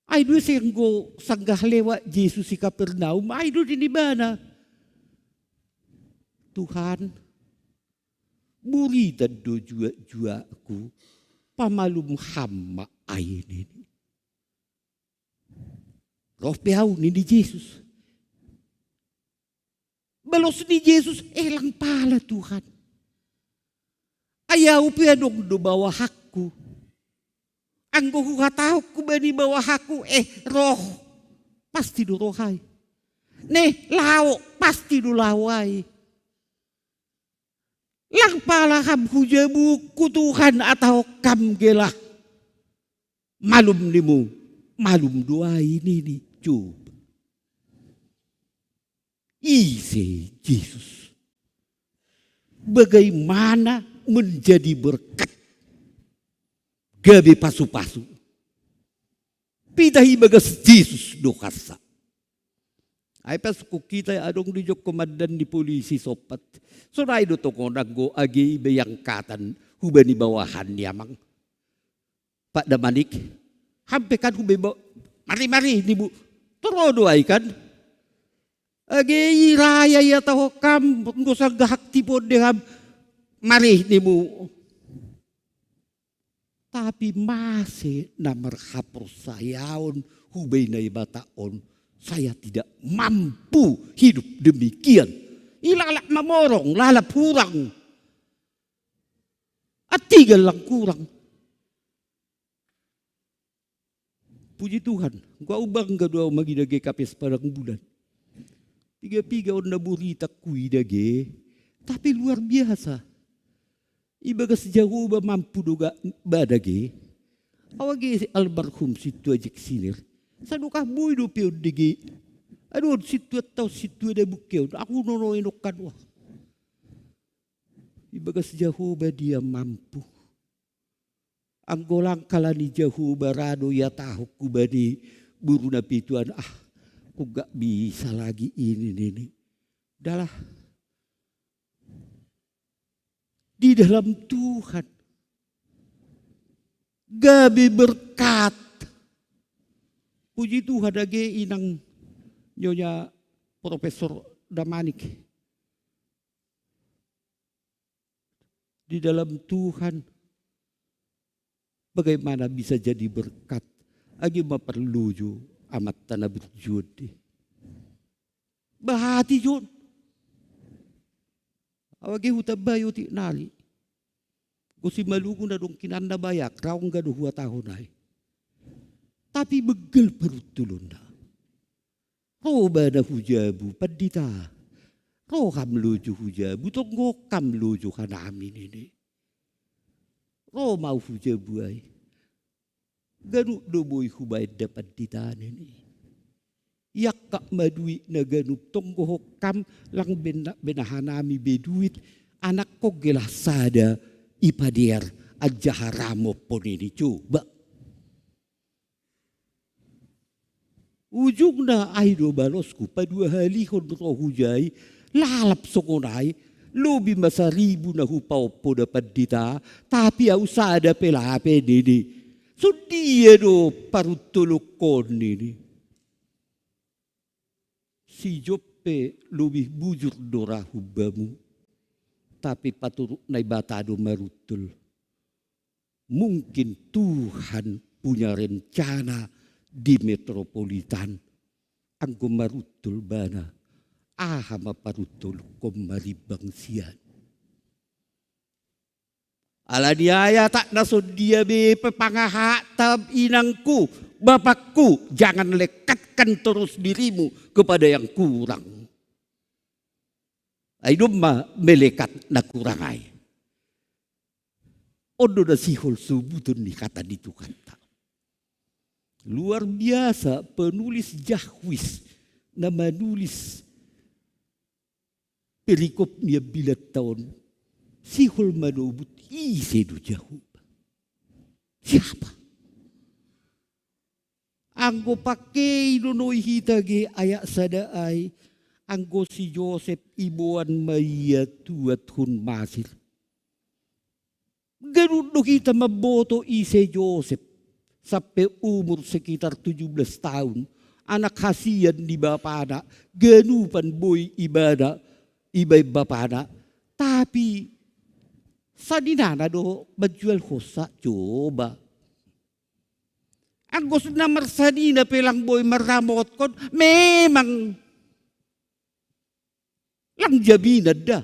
Ai do ise anggo sanggah lewat Jesus i Kapernaum, ai do nini bana. Tuhan, buritan do juak-juakku, pamalum Ham ma ai nini. Roh pe ahu nini Jesus. Balos ni Jesus, eh lang pala Tuhan. Ai ahu pe adong do bawahanku. Anggo huhatahon hubani bawahanku, eh roh, pasti do roh ai. Neh, laho, pasti do laho ai. Lang pala Ham hujabungku Tuhan, atau Ham gelah malum nimu, malum do ai nini. Coba. Ise Jesus? Bagaimana menjadi berkat? Gabe pasupasu. Pitah ibagas Jesus do hansa. Ai pas hukita adong di jok komandan ni polisi sompat. Sonai do tongon anggo age iba iangkatan hubani bawahan ni amang. Pak Damanik, Ham pe kan hubeba, mari, mari nimu. Toro do ai kan. Age iraya ihatahon Ham, anggo sanggah aktif on de Ham, mari nimu. Tapi mase na marhaporsayaon hubani Naibata on, saya tidak mampu hidup demikian. I lalap mamorong, lalap hurang. Antigan lang hurang. Puji Tuhan, anggo ahu bangga do ahu mangida G K P S Padang Bulan. Piga-piga on na buritan huida ge, tapi luar biasa. Ibagas Jahowa mampu do ga bada ge. Ahu age almarhum Sintua Jack Sinner, sadokah boi dope on dege. Adong on sintua tau, sintua da bungkeon, ahu nono enokkan, wah. Ibagas Jahowa dia mampu. Anggo lang kalani Jahowa ra do ihatahon hubani boru na pituan, ah, ku gak bisa lagi ini, ini. Dalah. Di dalam Tuhan. Gabe berkat. Puji Tuhan, age inang Nyonya Profesor Damanik. Di dalam Tuhan, bagaimana bisa jadi berkat? Age ma parlojo amanta na burju on di. Bahati jo on. Awa ge hutambai otik nari. Gosi malugu na dongkinan na bayak, raung gado huatahon ai. Tapi beggel paruttulonna. Ro bana hujabu, pandita. Ro kam lojo hujabu, tonggo kam lojo hanami nini. Ro mau hujabu ai. Ganup do boi hubaen da pandita nini. Iangkap ma duit na ganup, tonggo ho kam lang bena, bena hanami be duit, anakkon gelah sada ipadear anjaha ramop ho nini, coba. Ujungna ai do balosku, paduahalihon ro hujai, lalap songon ai, lobi ma saribu na hupaompo da pandita, tapi au sada pe lape nini. Sondia do paruntolungkon nini. Si Job pe lobi bujur do ra humbamu, tapi paturut Naibata do maruntol. Mungkin Tuhan punya rencana di Metropolitan. Anggo maruntol bana, aha ma paruntolungkon marimbang sian. Ala ni ai atakna sondia be pe pangahatta inangku, bapakku, jangan lekatkan terus dirimu kepada yang kurang. Ai domma melekat na kurang ai. On do na sihol sobuton ni hata ni Tuhanta. Luar biasa penulis Jahwis na manulis perikop ni ambilan taon, sihol manobut ise do Jahowa. Siapa? Anggo pangkei do noi hita ge ayat sada ai, anggo si Josep iboan ma ia tuat hun Masir. Ganup do hita mamboto ise Josep, sampe umur sekitar tujuh belas tahun, anak hasian ni bapana, ganupan boi ibana, ibaen bapana, tapi saninana do manjual hosa, coba. Anggo na marsanina pe lang boi marramotkon, memang lang jaminan da.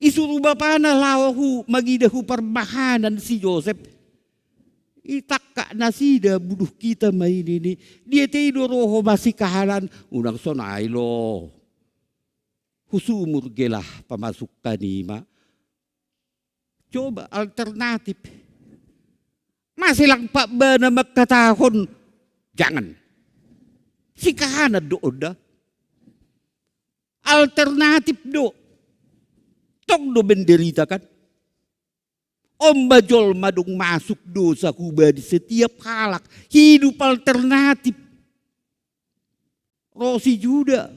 Isuru bapana laho hu mangida hu parmahanan si Josep. Itangkak nasida buduh hita ma i nini. Dia te i do ro ho masikahanan, unang sonai lo. Husumur gelah pamasukkan i ma. Coba alternatif. Mase lang pambana mangkatahon, jangan. Sikahanan do on da. Alternatif do. Tong do menderita kan. On ma jolma dung masuk dosa hubani setiap halak. Hidup alternatif. Ro si Juda.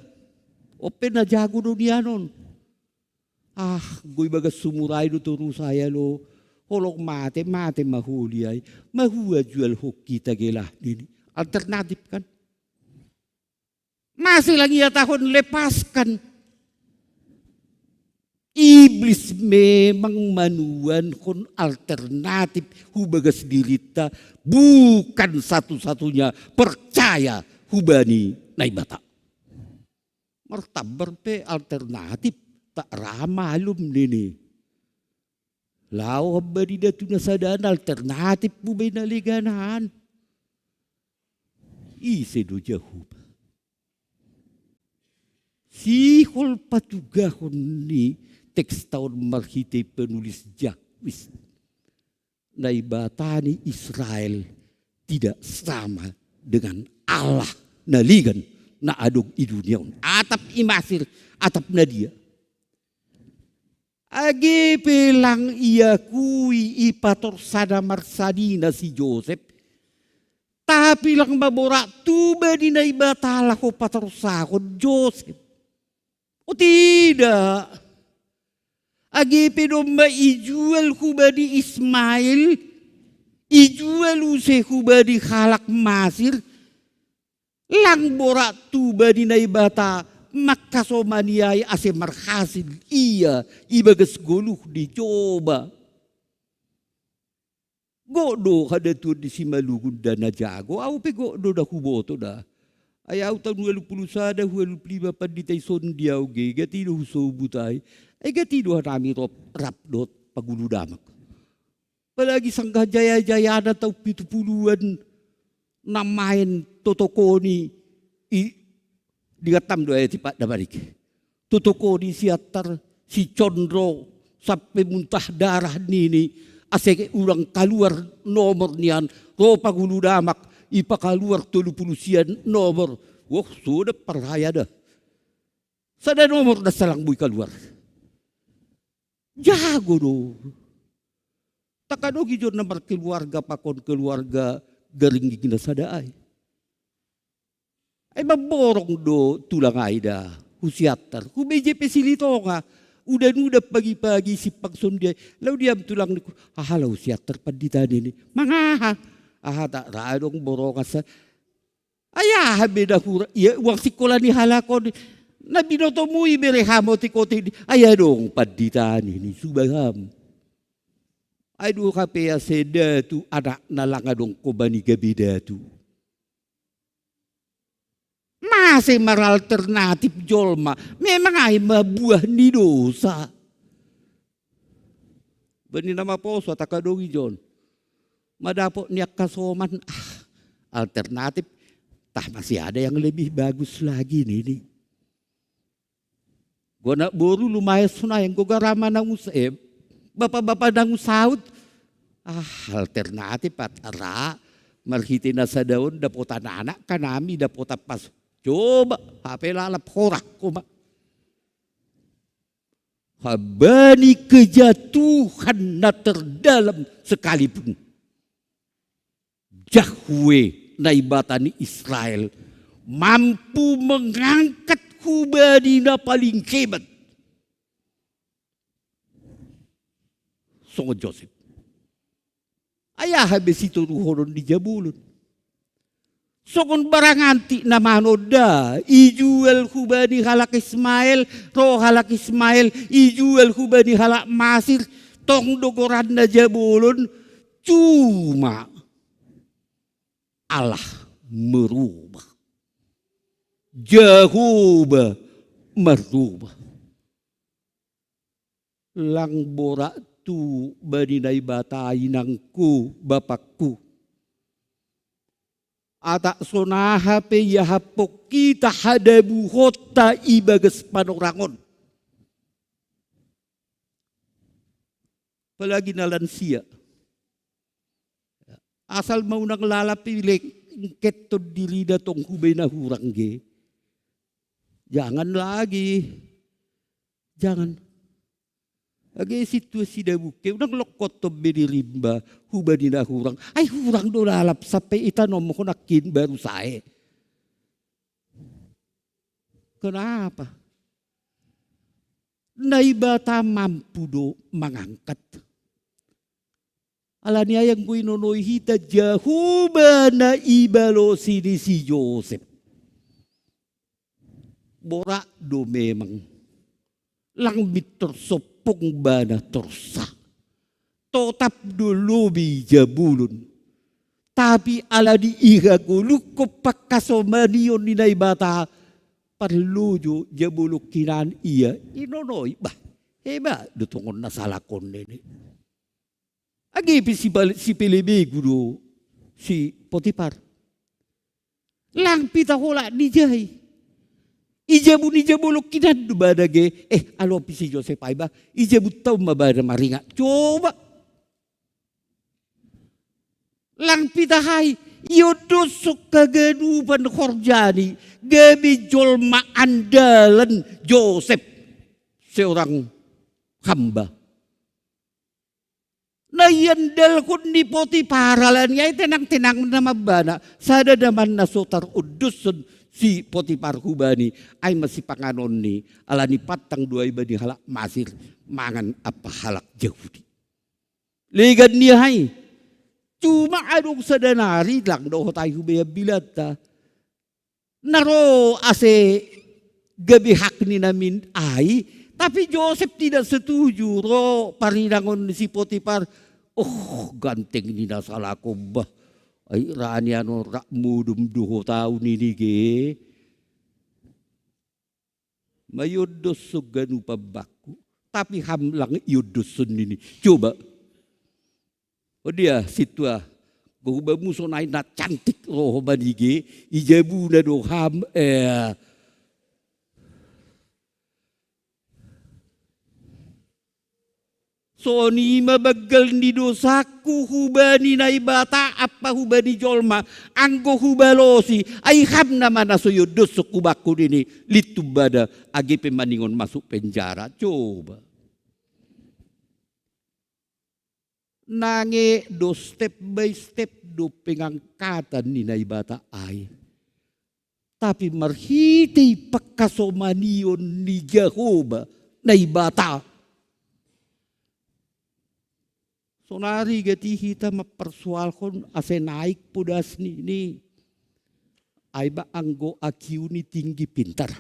On pe na jago do nian on. Ah, anggo ibagas sumur ai do toru saya lo. Holong mate, mate ma holi ai. Mahua jual ho hita gelah nini. Alternatif kan. Mase lang ihatahon lepaskan. Iblis memang manuanhon alternatif hubagas dirinta, bukan satu-satunya percaya hubani Naibata. Martambar pe alternatif, tak ra malum nini. Laho hamba di datu na sadana alternatif hubaen na leganan. Ise do Jahowa. Sihol patugahon ni teks taon marhitei penulis Jahwis. Naibata ni Israel tidak sama dengan Allah na legan na adong i dunia on. Atap i Masir, atap na dia. Age pe lang iakui ipatorsada marsanina si Josep, tapi lang maborat tuba ni Naibata laho patorsahon Josep. O tidak. Age pe domma ijual hubani Ismail, ijual use hubani halak Masir, lang borat tuba ni Naibata mangkasomani ai ase marhasil ia ibagas goluh ni Joba. Gok do hadatuon ni Simalungun da na jago, au pe gok do da huboto da. Ai au taon ualu pulu sada, ualu pulu lima pandita i son di au ge, gati do husobut ai. Ai gati do hanami rap, rap dohot pangulu damang. Apalagi sanggah jaya-jayana taon pitu puluan na maen totokoni i, di Gatam do ai tipat na manik. Totokoni Siantar, si Condro, sampe muntah darah nini, ase urang kaluar nomor nian, ro pangulu damang, ipakaluar tolu pulu sia nomor. Wah, sudah parhaya dah. Sada nomor da salang boi kaluar. Jago do. Takadogi jo na markeluarga pakon keluarga Garingging na sada ai. Ai mamborong do tulang ai da hu Siantar, hu B J P Silitonga. Udan-udan pagi-pagi simpang songon dia. Laho diam tulang ningku. Aha laho hu Siantar pandita nini? Mangaha? Aha tak ra adong borongan sa. Ai aha be na hura, ia uang sikola ni halak on. Na binotomu i bere hamu otik-otik ni. Ai adong pandita nini, suba hamu. Ai do hape ase datu anakna lang adong koba ni gabe datu. Mase maralternatif jolma, memang ai ma buah ni dosa. Bani na maposo, takadogi jo on. Madapot ni angka soman, ah, alternatif. Tah, masih ada yang lebih bagus lagi nini. Gona boru lumayan sonai, anggo garama nang us-, eh, bapa-bapa nang usaut. Ah, alternatif pat ra, marhite na sada on dapotan anak hanami, dapotan pas. Coba, hape lalap horak koma. Habani kejatuhan na terdalam sekalipun, Yahweh Naibata ni Israel mampu mengangkat hubani na paling hebat. Songon Josep. Ai aha be sitoruhonon ni jabolon? Songon barang antik na manonda, ijual hubani halak Ismael, ro halak Ismael, ijual hubani halak Masir, tong do goranna jabolon, cuma Allah merubah. Jahowa merubah. Lang borak tu bani Naibata inangku, bapakku. Atak sonaha pe iahaphon hita hadabuhonta ibagas panorang on. Apalagi na lansia. Asal ma unang lalap i lengketon dirina tong hubani na hurang ge. Jangan lagi. Jangan. Age sintua sidabungke, unang longkothon be dirimba hubani na hurang. Ai hurang do lalap sampe itanomhon nangkin baru sae. Kenapa? Naibata mampu do mangangkat. Alani ai anggo inonoi hita Jahowa na ibalosi ni si Josep. Borak do memang. Lang mintor sompong bana torsa. Totap do lobi jabolon. Tapi ala di ihagolukkon pangkasomanion ni Naibata, parlojo jabolon hinan ia inonoi, bah, hebat do tongon na salakon nini. Age pe si pale-, si pele begu do si Potipar. Lang pita hola ni jai. Ijabu ni jabolon hinan do bana ge, eh, alo pe si Josep ai bah, ijabu taon ma bana maringat. Coba. Lang pita hai, iondoshon haganupan horjani, gabe jolma andalan Josep, seorang hamba. Na iandalhon ni Potipar, alani ai tenang-tenang nama bana, sada daman na so tarondoshon si Potipar hubani, ai ma sipanganon ni, alani pantang do ai bani halak Masir mangan ampa halak Jahudi. Legan ni ai. Cuma adong sada nari lang dohot ai hubean bilanta. Na ro ase gabe hak ni namin ai, tapi Josep tidak setuju, ro parinangon ni si Potipar. Oh, ganteng ni na salakon bah. Ai rani ano rak modom doho tau nini ge. Mayondos so ganupan bangku. Tapi ham lang iondos son nini. Coba. O dia situa. Gohuba muso nai na cantik roho manige. Ijabu na do ham. Eh. Soni ma banggal ni dosaku hubani Naibata apa hubani jolma anggo hubalosi ai ham nama na so iondos so kubakku dini. Litum bada age pe maningon masuk penjara coba. Nange do step by step do pengangkatan ni Naibata ai. Tapi marhitei pangkasomanion ni Jahoba Naibata. Sonari gati hita mampersoalhon ase naik podas ni ni. Ai ba anggo akiu ni tinggi pintar.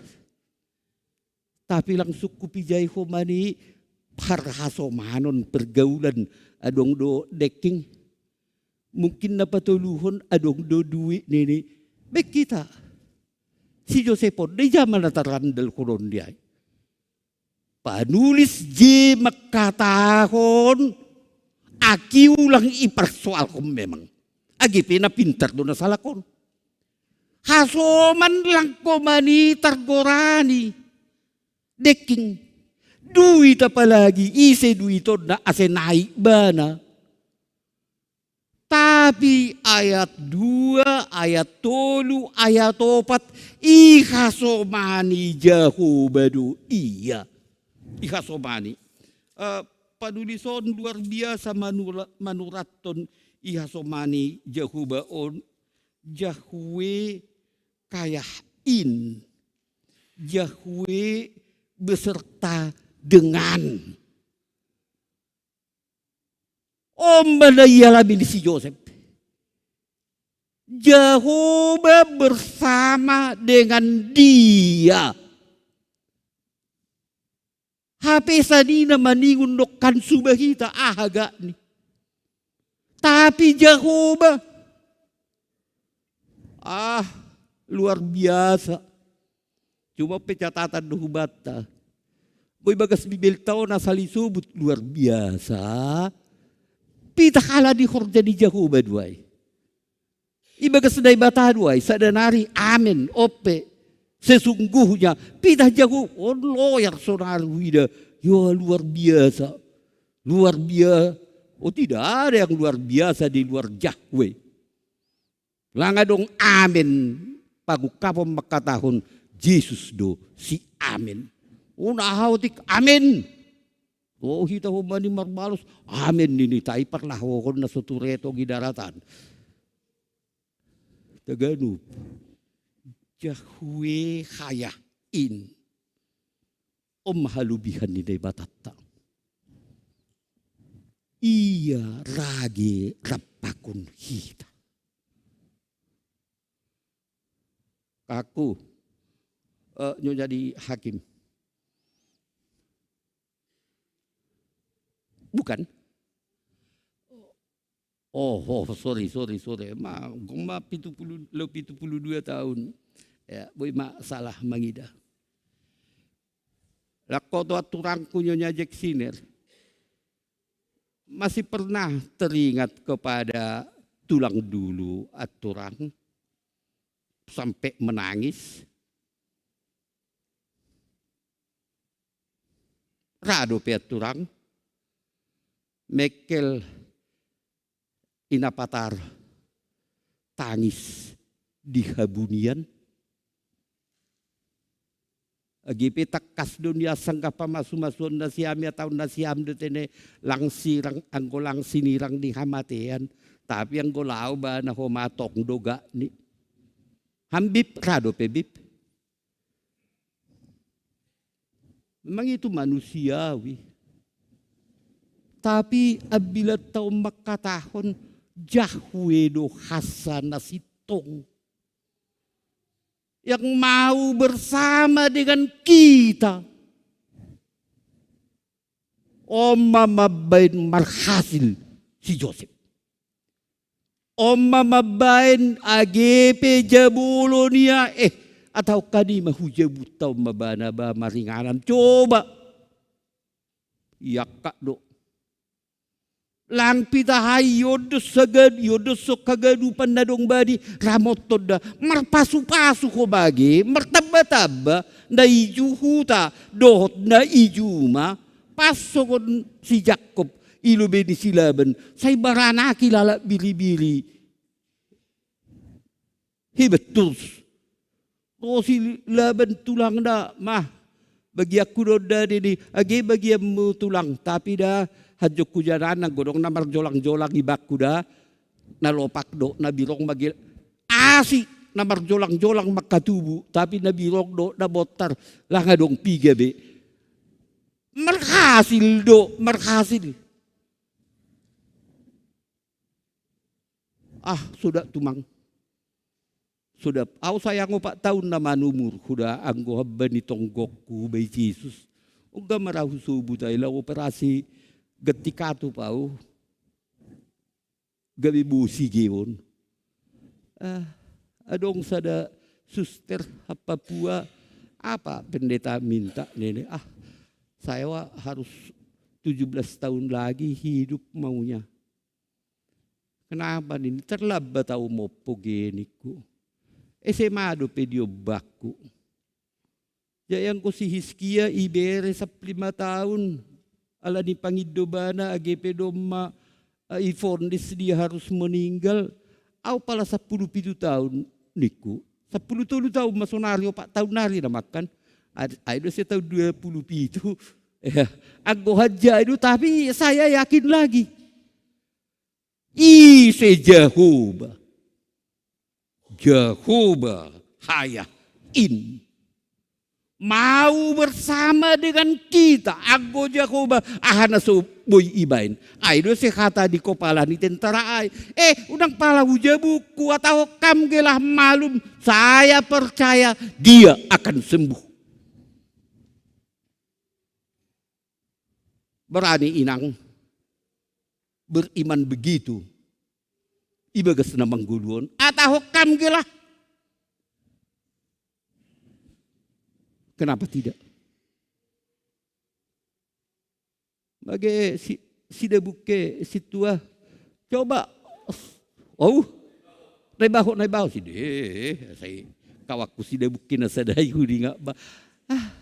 Tapi langsung kupijai homani parhasomanon pergaulan adong do deking. Mungkin na patoluhon adong do duit nini. Baik kita. Si Josepon di zaman na tarandal konon dia. Panulis je mengkatahon aki ulang ipersoalhon memang. Agi pe na pintar do na salakon. Hasoman langko mani targorani. Deking. Duit apalagi ise duitonna ase naik bana. Tapi ayat dua, ayat tolu, ayat opat, ihasomani Jahoba do ia. Ihasomani. Eh, panulis on luar biasa manura, manuraton ihasomani Jahoba on. Jahwe kayah in. Jahwe beserta dengan. Omba na ialami ni si Josep. Jahoba bersama dengan dia. Hape sanina maningun dokkan suba hita aha gakni. Tapi Jahoba ah luar biasa. Cuma pe catatan do hubanta. Boi bagas Bibelta on asal isobut luar biasa. Pitah ala di horja ni Jahoba duai. Ibagas Naibata duai sadanari amen ope sesungguhnya pitah Jahoba on loyar sonari huida. Yo luar biasa. Luar biasa. Oh tidak ada yang luar biasa di luar Jahwe. Lang adong amen pangungkapon mangkatahon Jesus do si amen. Unahau tik amen. Oh hita homani marbalos amen nini tai parlahohon na so turetong i daratan. Taganup. Jahwe hayah in. Om halubihan ni Naibatatta. Ia rage rampakon hita. Aku eh, nyonya di hakim. Bukan. Oh, oh, sorry, sorry, sorry. Ma, goma pitu puluh, lo pitu puluh dua tahun. Ya, boi ma salah mangida. Lakko to aturangku nyonya Jack Sinner. Masih pernah teringat kepada tulang dulu aturang sampai menangis. Rado pe aturang mekel inapatar tangis di habunian. Agi pe takkas do nian sanggah pamasu-masuon nasiam ia taon nasiam do tene lang sirang anggo lang sinirang di hamatean. Tapi anggo lau ba na homa tong do gak ni. Hambip rado pe bip. Memang itu manusiawi. Tapi apabila tau mangkatahon Jahwe do hasa na sintong yang mau bersama dengan kita. Oma mambaen marhasil si Josep. Omma mambaen age pe jabolo nia, eh, atau kani ma hujabutta omma bana ba maringanan. Coba. Iakka do. Lang pitahai iondos sagad, iondos so kagadupan na dong bani, ramoton da. Marpasu-pasu ho bage, martamba-tamba, na iju huta, dohot na iju ma, pas songon si Jakob, ilo be ni si Laban, sai baranaki lalap biri-biri. Hebat terus. Ro si Laban tulangna, mah, bagianku do da dede, age bagianmu tulang, tapi da hanjongku janan, anggo dong na marjolang-jolang ibakku da, na lopak do, na birong magil, asi, na marjolang-jolang mangkatubu, tapi na birong do, na bontar, lang adong piga be. Marhasil do, marhasil. Ah, suda tumang. Suda, au sayang opat taon na manumur, huda anggo hamba ni tonggokku bai Jesus. Ungga marahu sobut ai lao operasi ganti katup au. Gabe bosi geon. Ah, adong sada suster ha Papua, apa pendeta minta nene? Ah, saya wa harus tujuh belas tahun lagi hidup maunya. Kenapa nini? Terlambat au mompo ge ningku. S M A dope diombangku. Jadi anggo si Hiskia ibere sap lima tahun. Ala ni pangindo bana age pe domma, eh, ivonis dia harus meninggal. Au pala sapuluh pitu tahun ningku. Sapuluh tolu tahun ma sonari, opat tahun nari na mangkan. Ad-, ai do se tahun dua puluh pitu. Ya, anggo hanja ai do, tapi saya yakin lagi. Ise Jahowa? Jahowa haya in. Mau bersama dengan kita, anggo Jahowa, aha na so boi ibaen. Ai do se hata di kopala ni tentara ai. Eh, unang pala hujabu, kuatahon kam gelah malum, saya percaya dia akan sembuh. Berani inang beriman begitu ibagas na manggoluon, atau kam gelah. Kenapa tidak? Mage si, si dabukke si tua. Coba. Oh. Naibaho, naibaho si de. Sai kawakku si dabukke na sadai hudingak ba. Ah.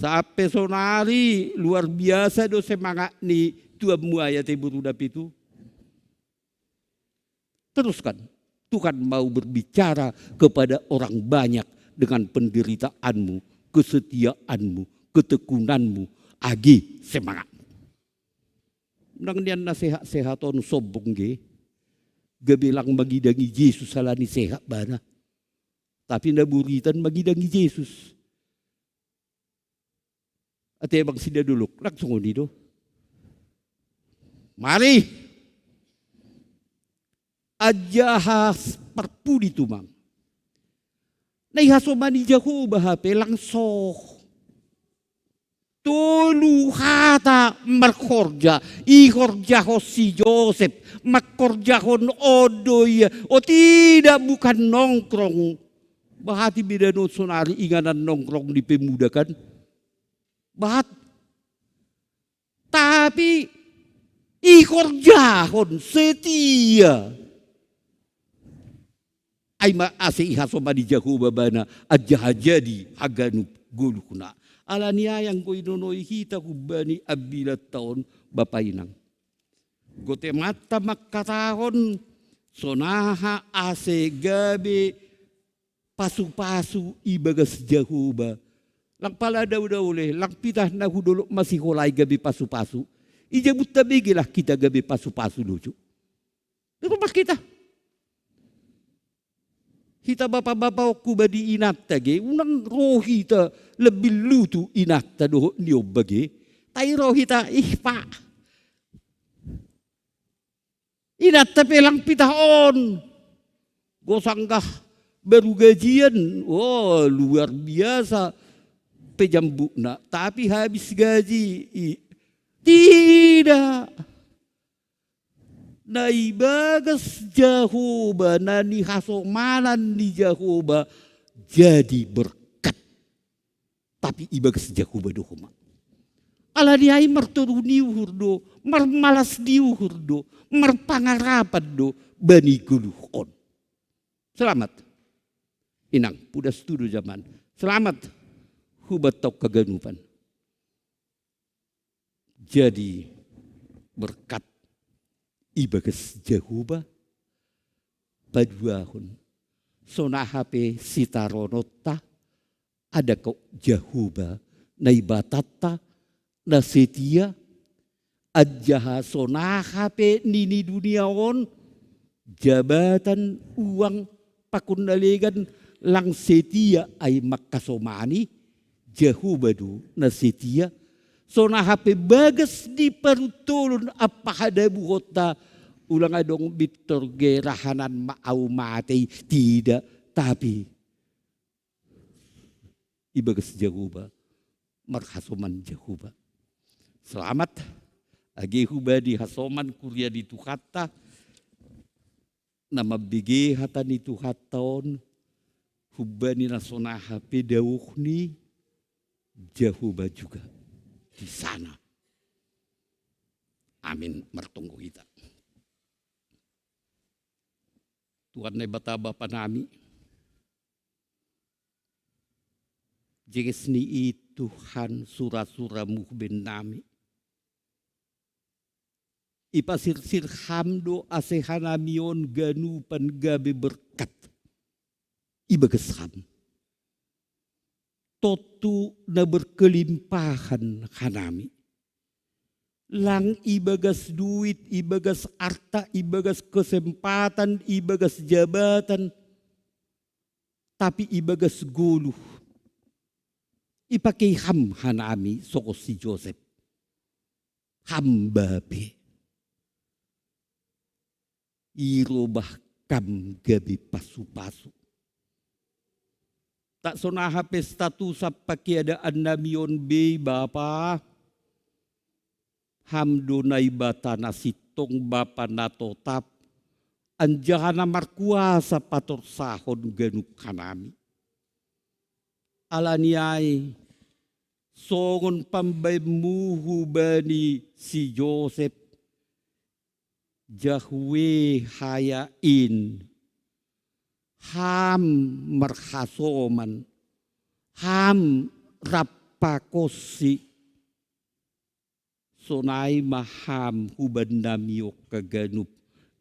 Sampe sonari luar biasa do semangat ni tuanmu ayat ibu ruda pitu. Teruskan, Tuhan mau berbicara kepada orang banyak dengan penderitaanmu, kesetiaanmu, ketekunanmu, age semangatmu. Nang nian na sehat-sehat on sombong ge, gabe lang mangidangi Jesus ala ni sehat bana. Tapi na buritan mangidangi Jesus. Ate bang sida dolok, langsung on i do. Mari. Anjaha parpudi tumang. Na ihasomani Jahowa hape langsung. Tolu hata marhorja, ihorjahon si Josep, mangkorjahon on do ia. Oh tidak, bukan nongkrong. Bahati beda no sonari inganan nongkrong di pemuda kan. Bahat. Tapi ihorjahon setia. Ai ma ase ihasomani Jahowa bana anjaha jadi haganup goluhna. Ala ni ai anggo inonoi hita humbani ambilan taon bapa inang. Gotemanta mangkatahon sonaha ase gabe pasu-pasu ibagas Jahowa. Lang pala dao-dao le, lang pitah na hudolok masiholai gabe pasu-pasu. Ija butta bege lah kita gabe pasu-pasu lucu. Itu pas kita. Hita bapa-bapa okku badi inanta ge, unang roh hita lebih lutu inanta dohot ni omba ge. Tai roh hita, ih pak. Inanta pe lang pitah on. Go sanggah baru gajian, oh luar biasa pejambukna. Tapi habis gaji, i, Tidak. Na ibagas Jahowa, na nihasomanan ni Jahowa jadi berkat. Tapi ibagas Jahowa do homa. Ala ni ai martoru ni uhur do, marmalas ni uhur do, marpangarapan do bani goluh on. Selamat. Inang, pudas tu do jaman. Selamat. Hubat tau kaganupan. Jadi berkat ibagas Jahowa paduahon. Sonaha pe sitarononta, ada kok Jahowa Naibatanta na setia, anjaha sonaha pe nini dunia on, jabatan, uang, pakon na legan lang setia ai mangkasomani, Jahowa do na setia, sonaha pe bagas ni paruntolon ampa hadabuhonta, ulang adong Victor Gerahanan ma au matei, tidak, tapi ibagas Jahowa, marhasoman Jahowa. Selamat, age hubani hasoman kuria ni Tuhanta, na mambege hata ni Tuhanta on, hubani na sonaha pe daoh ni Jahowa juga di sana. Amin. Martonggo hita. Tuhan Naibata Bapa nami, jeges ni i Tuhan sura-suramu hubannami. Ipasirsir Ham do ase hanami on ganupan gabe berkat ibagas Ham. Tontu na berkelimpahan hanami. Lang ibagas duit, ibagas arta, ibagas kesempatan, ibagas jabatan, tapi ibagas goluh. Ipake Ham hanami songon si Josep. Ham Bape. Irobah Ham gabe pasu-pasu. Tak sonaha pe status ampa keadaannami on be, Bapa, Ham do Naibata na sintong, Bapa na totap, anjaha na markuasa patorsahon ganup hanami. Ala ni ai, songon pambahenmu hubani si Josep, Jahwe haya in, Ham marhasoman, Ham rap pakonsi, sonai ma Ham hubannami on haganup,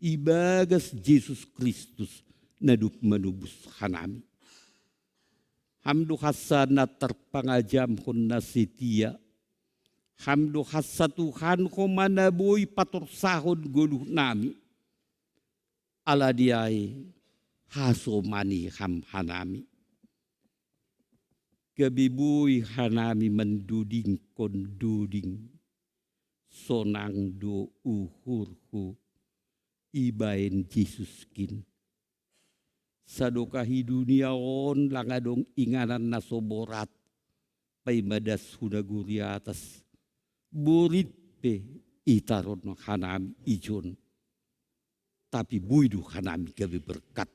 ibagas Jesus Kristus na dob manobus hanami. Ham do hansa na tarpangajamhon na setia. Ham do hansa Tuhan homa na boi patorsahon goluhnami. Ala ni ai, hasomani Ham hanami. Gabe boi hanami mandodingkon doding, sonang do uhurhu ibaen Jesus kin. Sadokah i dunia on lang adong inganan na so borat, paima das hu nagori atas, borit pe itaron hanami ijon. Tapi boi do hanami gabe berkat.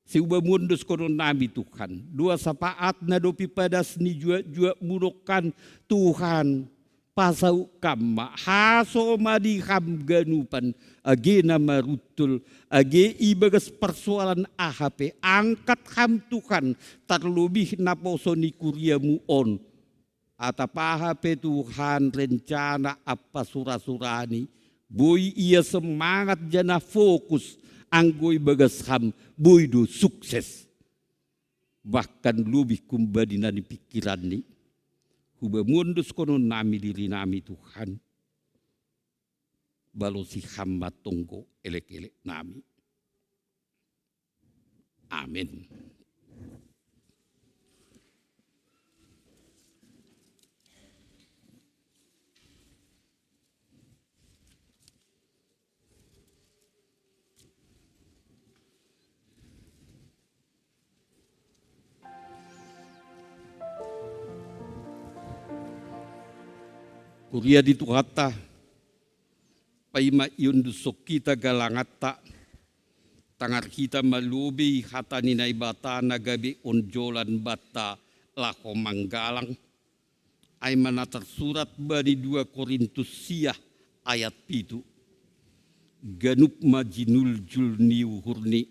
Sai ubamu ondoskonon nami Tuhan, dua sapaat na dob ipadas ni juak-juakmu nongkan, Tuhan, pasaut Ham ma, hasomani Ham ganupan, age na maruntul, age ibagas parsoalan aha pe, angkat Ham Tuhan, tarlobih naposo ni kuriamu on. Atap aha pe Tuhan rencana ampa sura-surani, boi ia semangat janah fokus, anggo ibagas Ham, boi do sukses. Bahkan lobih humbani na nipingkiranni. Hubamu ondoskonon nami dirinami Tuhan. Balosi Ham ma tonggo elek-eleknami. Amin. Kuria ni Tuhanta, paima iondoshon hita galanghanta, tangar hita ma lobei hata ni Naibata na gabe onjolan banta laho manggalang, ai ma na tarsurat bani dua Korintus sia ayat pitu: Ganup ma jinuljul ni uhurni.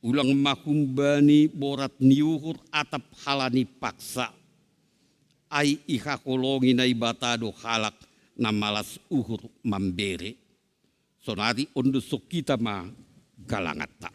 Ulang ma humbani borat ni uhur atap halani paksa, ai ihaholongi Naibata do halak na malas uhur mambere. Sonari ondoshon hita ma galanghanta.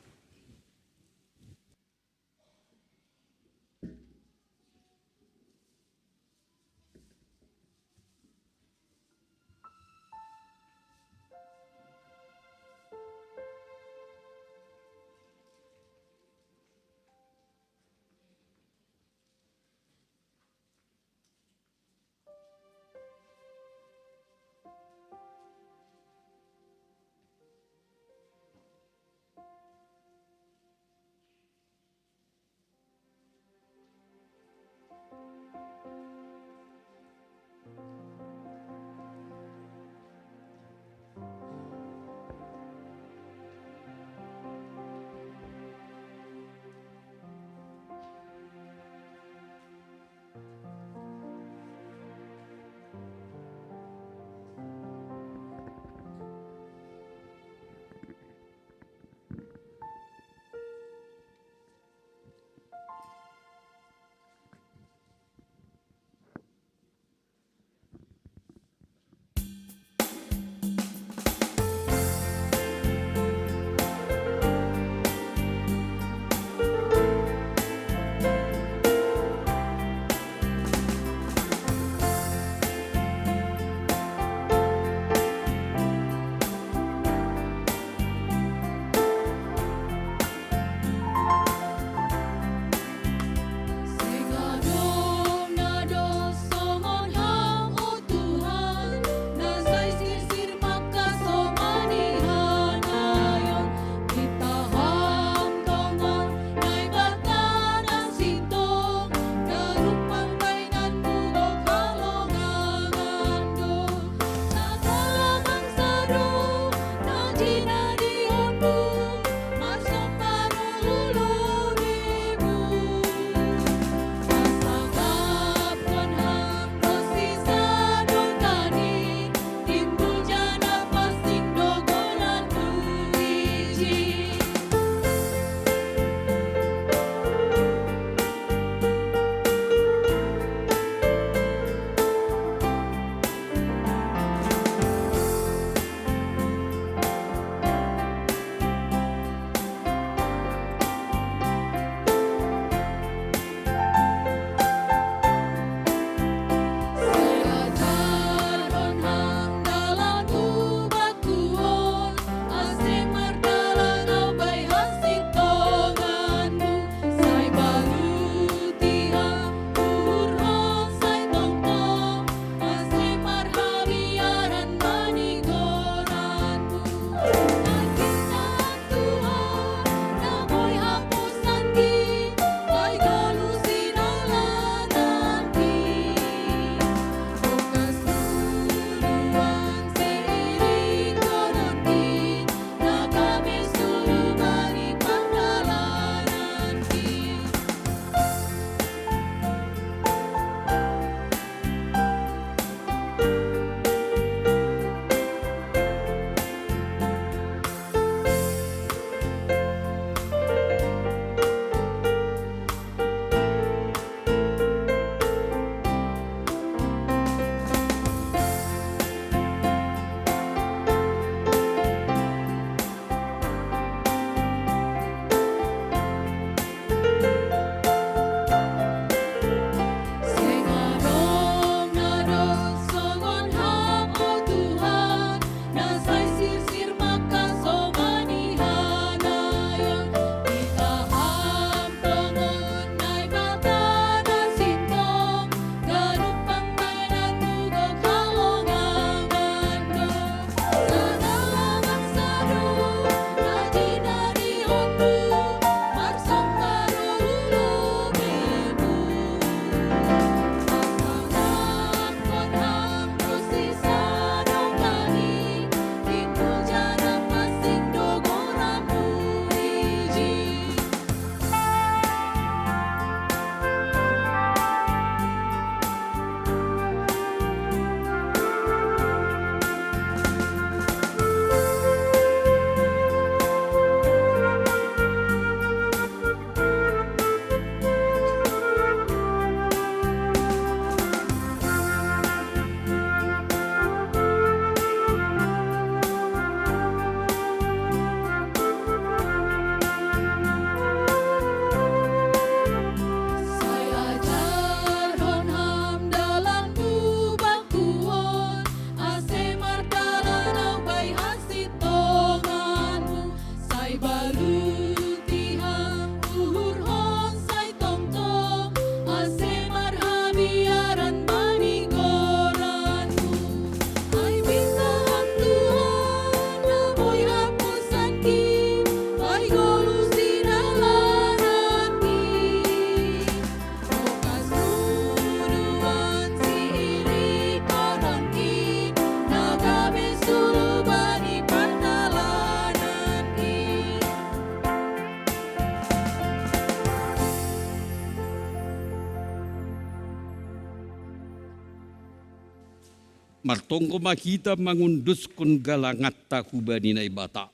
Martonggo ma hita mangondoskon galanganta hubani Naibata.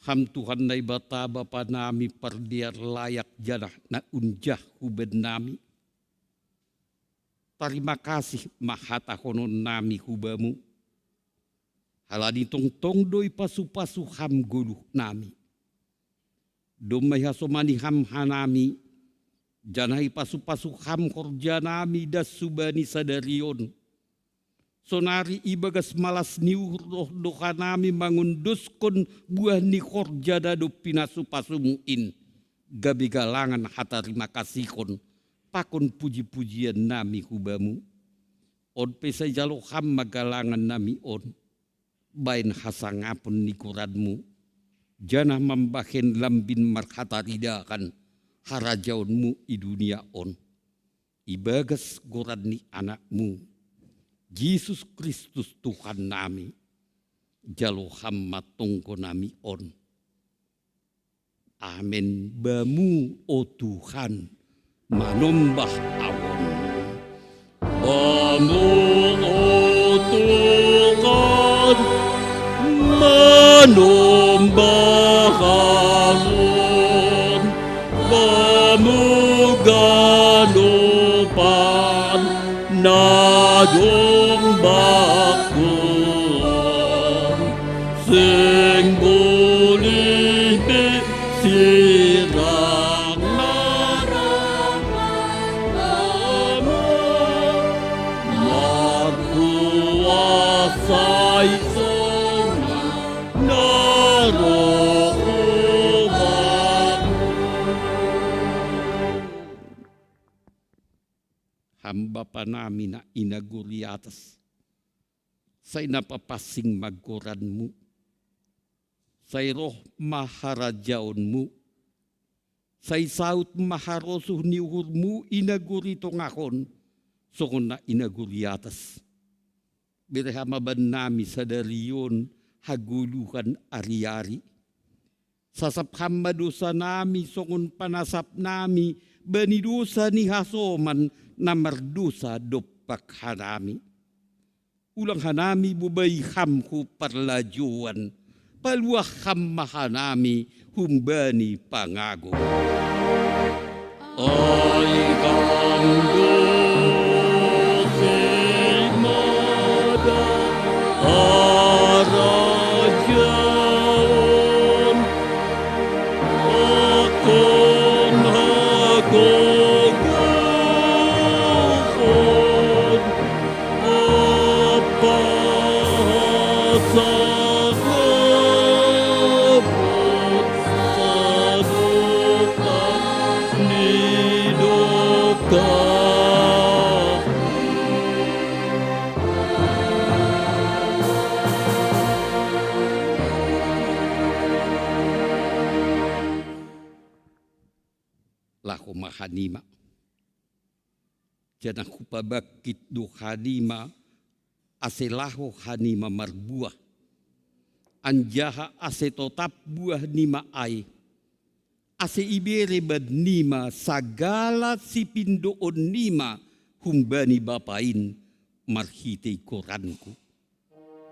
Ham Tuhan Naibata, Bapa nami pardear layak janah na unjah hubannami. Tarima kasih ma hatahonon nami hu Bamu. Halani tongtong do ipasu-pasu Ham goluh nami. Domma ihasomani Ham hanami, janah ipasu-pasu Ham horja nami das hubani sadari on. Sonari ibagas malas ni uhur roh do hanami mangondoskon buah ni horja na dob pinasu-pasumu in, gabe galangan hatarima kasihon pakon puji-pujian nami hu Bamu. On pe sai jalo Ham ma galangan nami on, bahen hasangapon ni goranMu, janah mambahen lambin marhataridahan harajaonMu i dunia on. Ibagas goran ni AnakMu, Jesus Kristus Tuhan nami, jalo Ham ma tonggo nami on. Amen. Bamu, o Tuhan, manombah ahu on. Bamu, o Tuhan, manombah ahu on. Bamu ganupan na dong bakku on. Seng bulih be sirang na roh Bamu, markuasai sonang na roh Bamu. Ham Bapa nami na i nagori atas, sai na papansing ma goranMu. Sai roh ma harajaonMu. Sai saut ma harosuh ni uhurMu i nagori tongah on, songon na i nagori atas. Bere Ham ma bannami sadari on hagoluhan ari-ari. Sasap Ham ma dosa nami songon panasap nami bani dosa ni hasoman na mardosa dompak hanami. Ulang hanami bobai Ham hu parlajouan, paluah Ham ma hanami humbani pangago. Ai Ham do simada harajaon, pakon hagogohon, Bapa, hasangapon sadokah ni dokah. Laho ma hanima. Janah hupabangkit do hanima, ase laho hanima marbuah. Anjaha ase totap buahnima ai, ase ibere bannima sagala sipindoonnima humbani Bapa in marhitei goranku.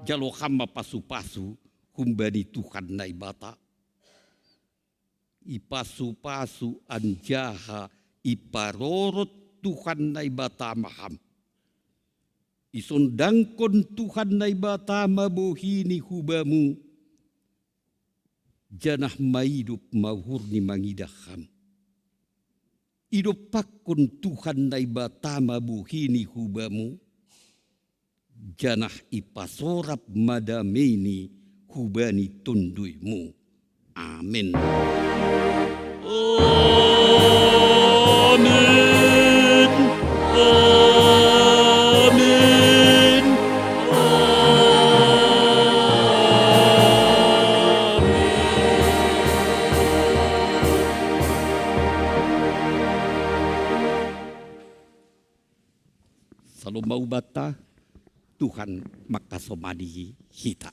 Jalo Ham ma pasu-pasu humbani Tuhan Naibata. Ipasu-pasu anjaha iparorot Tuhan Naibata ma Ham. Isondangkon Tuhan Naibata ma bohini hu Bamu, janah maidop ma uhurni mangidah Ham. Idompakkon Tuhan Naibata ma bohini hu Bamu, janah ipasorap ma dameini hubani tonduymu. Amen. Amen. Amen. Amen. Salom ma hubanta, Tuhan mangkasomani hita.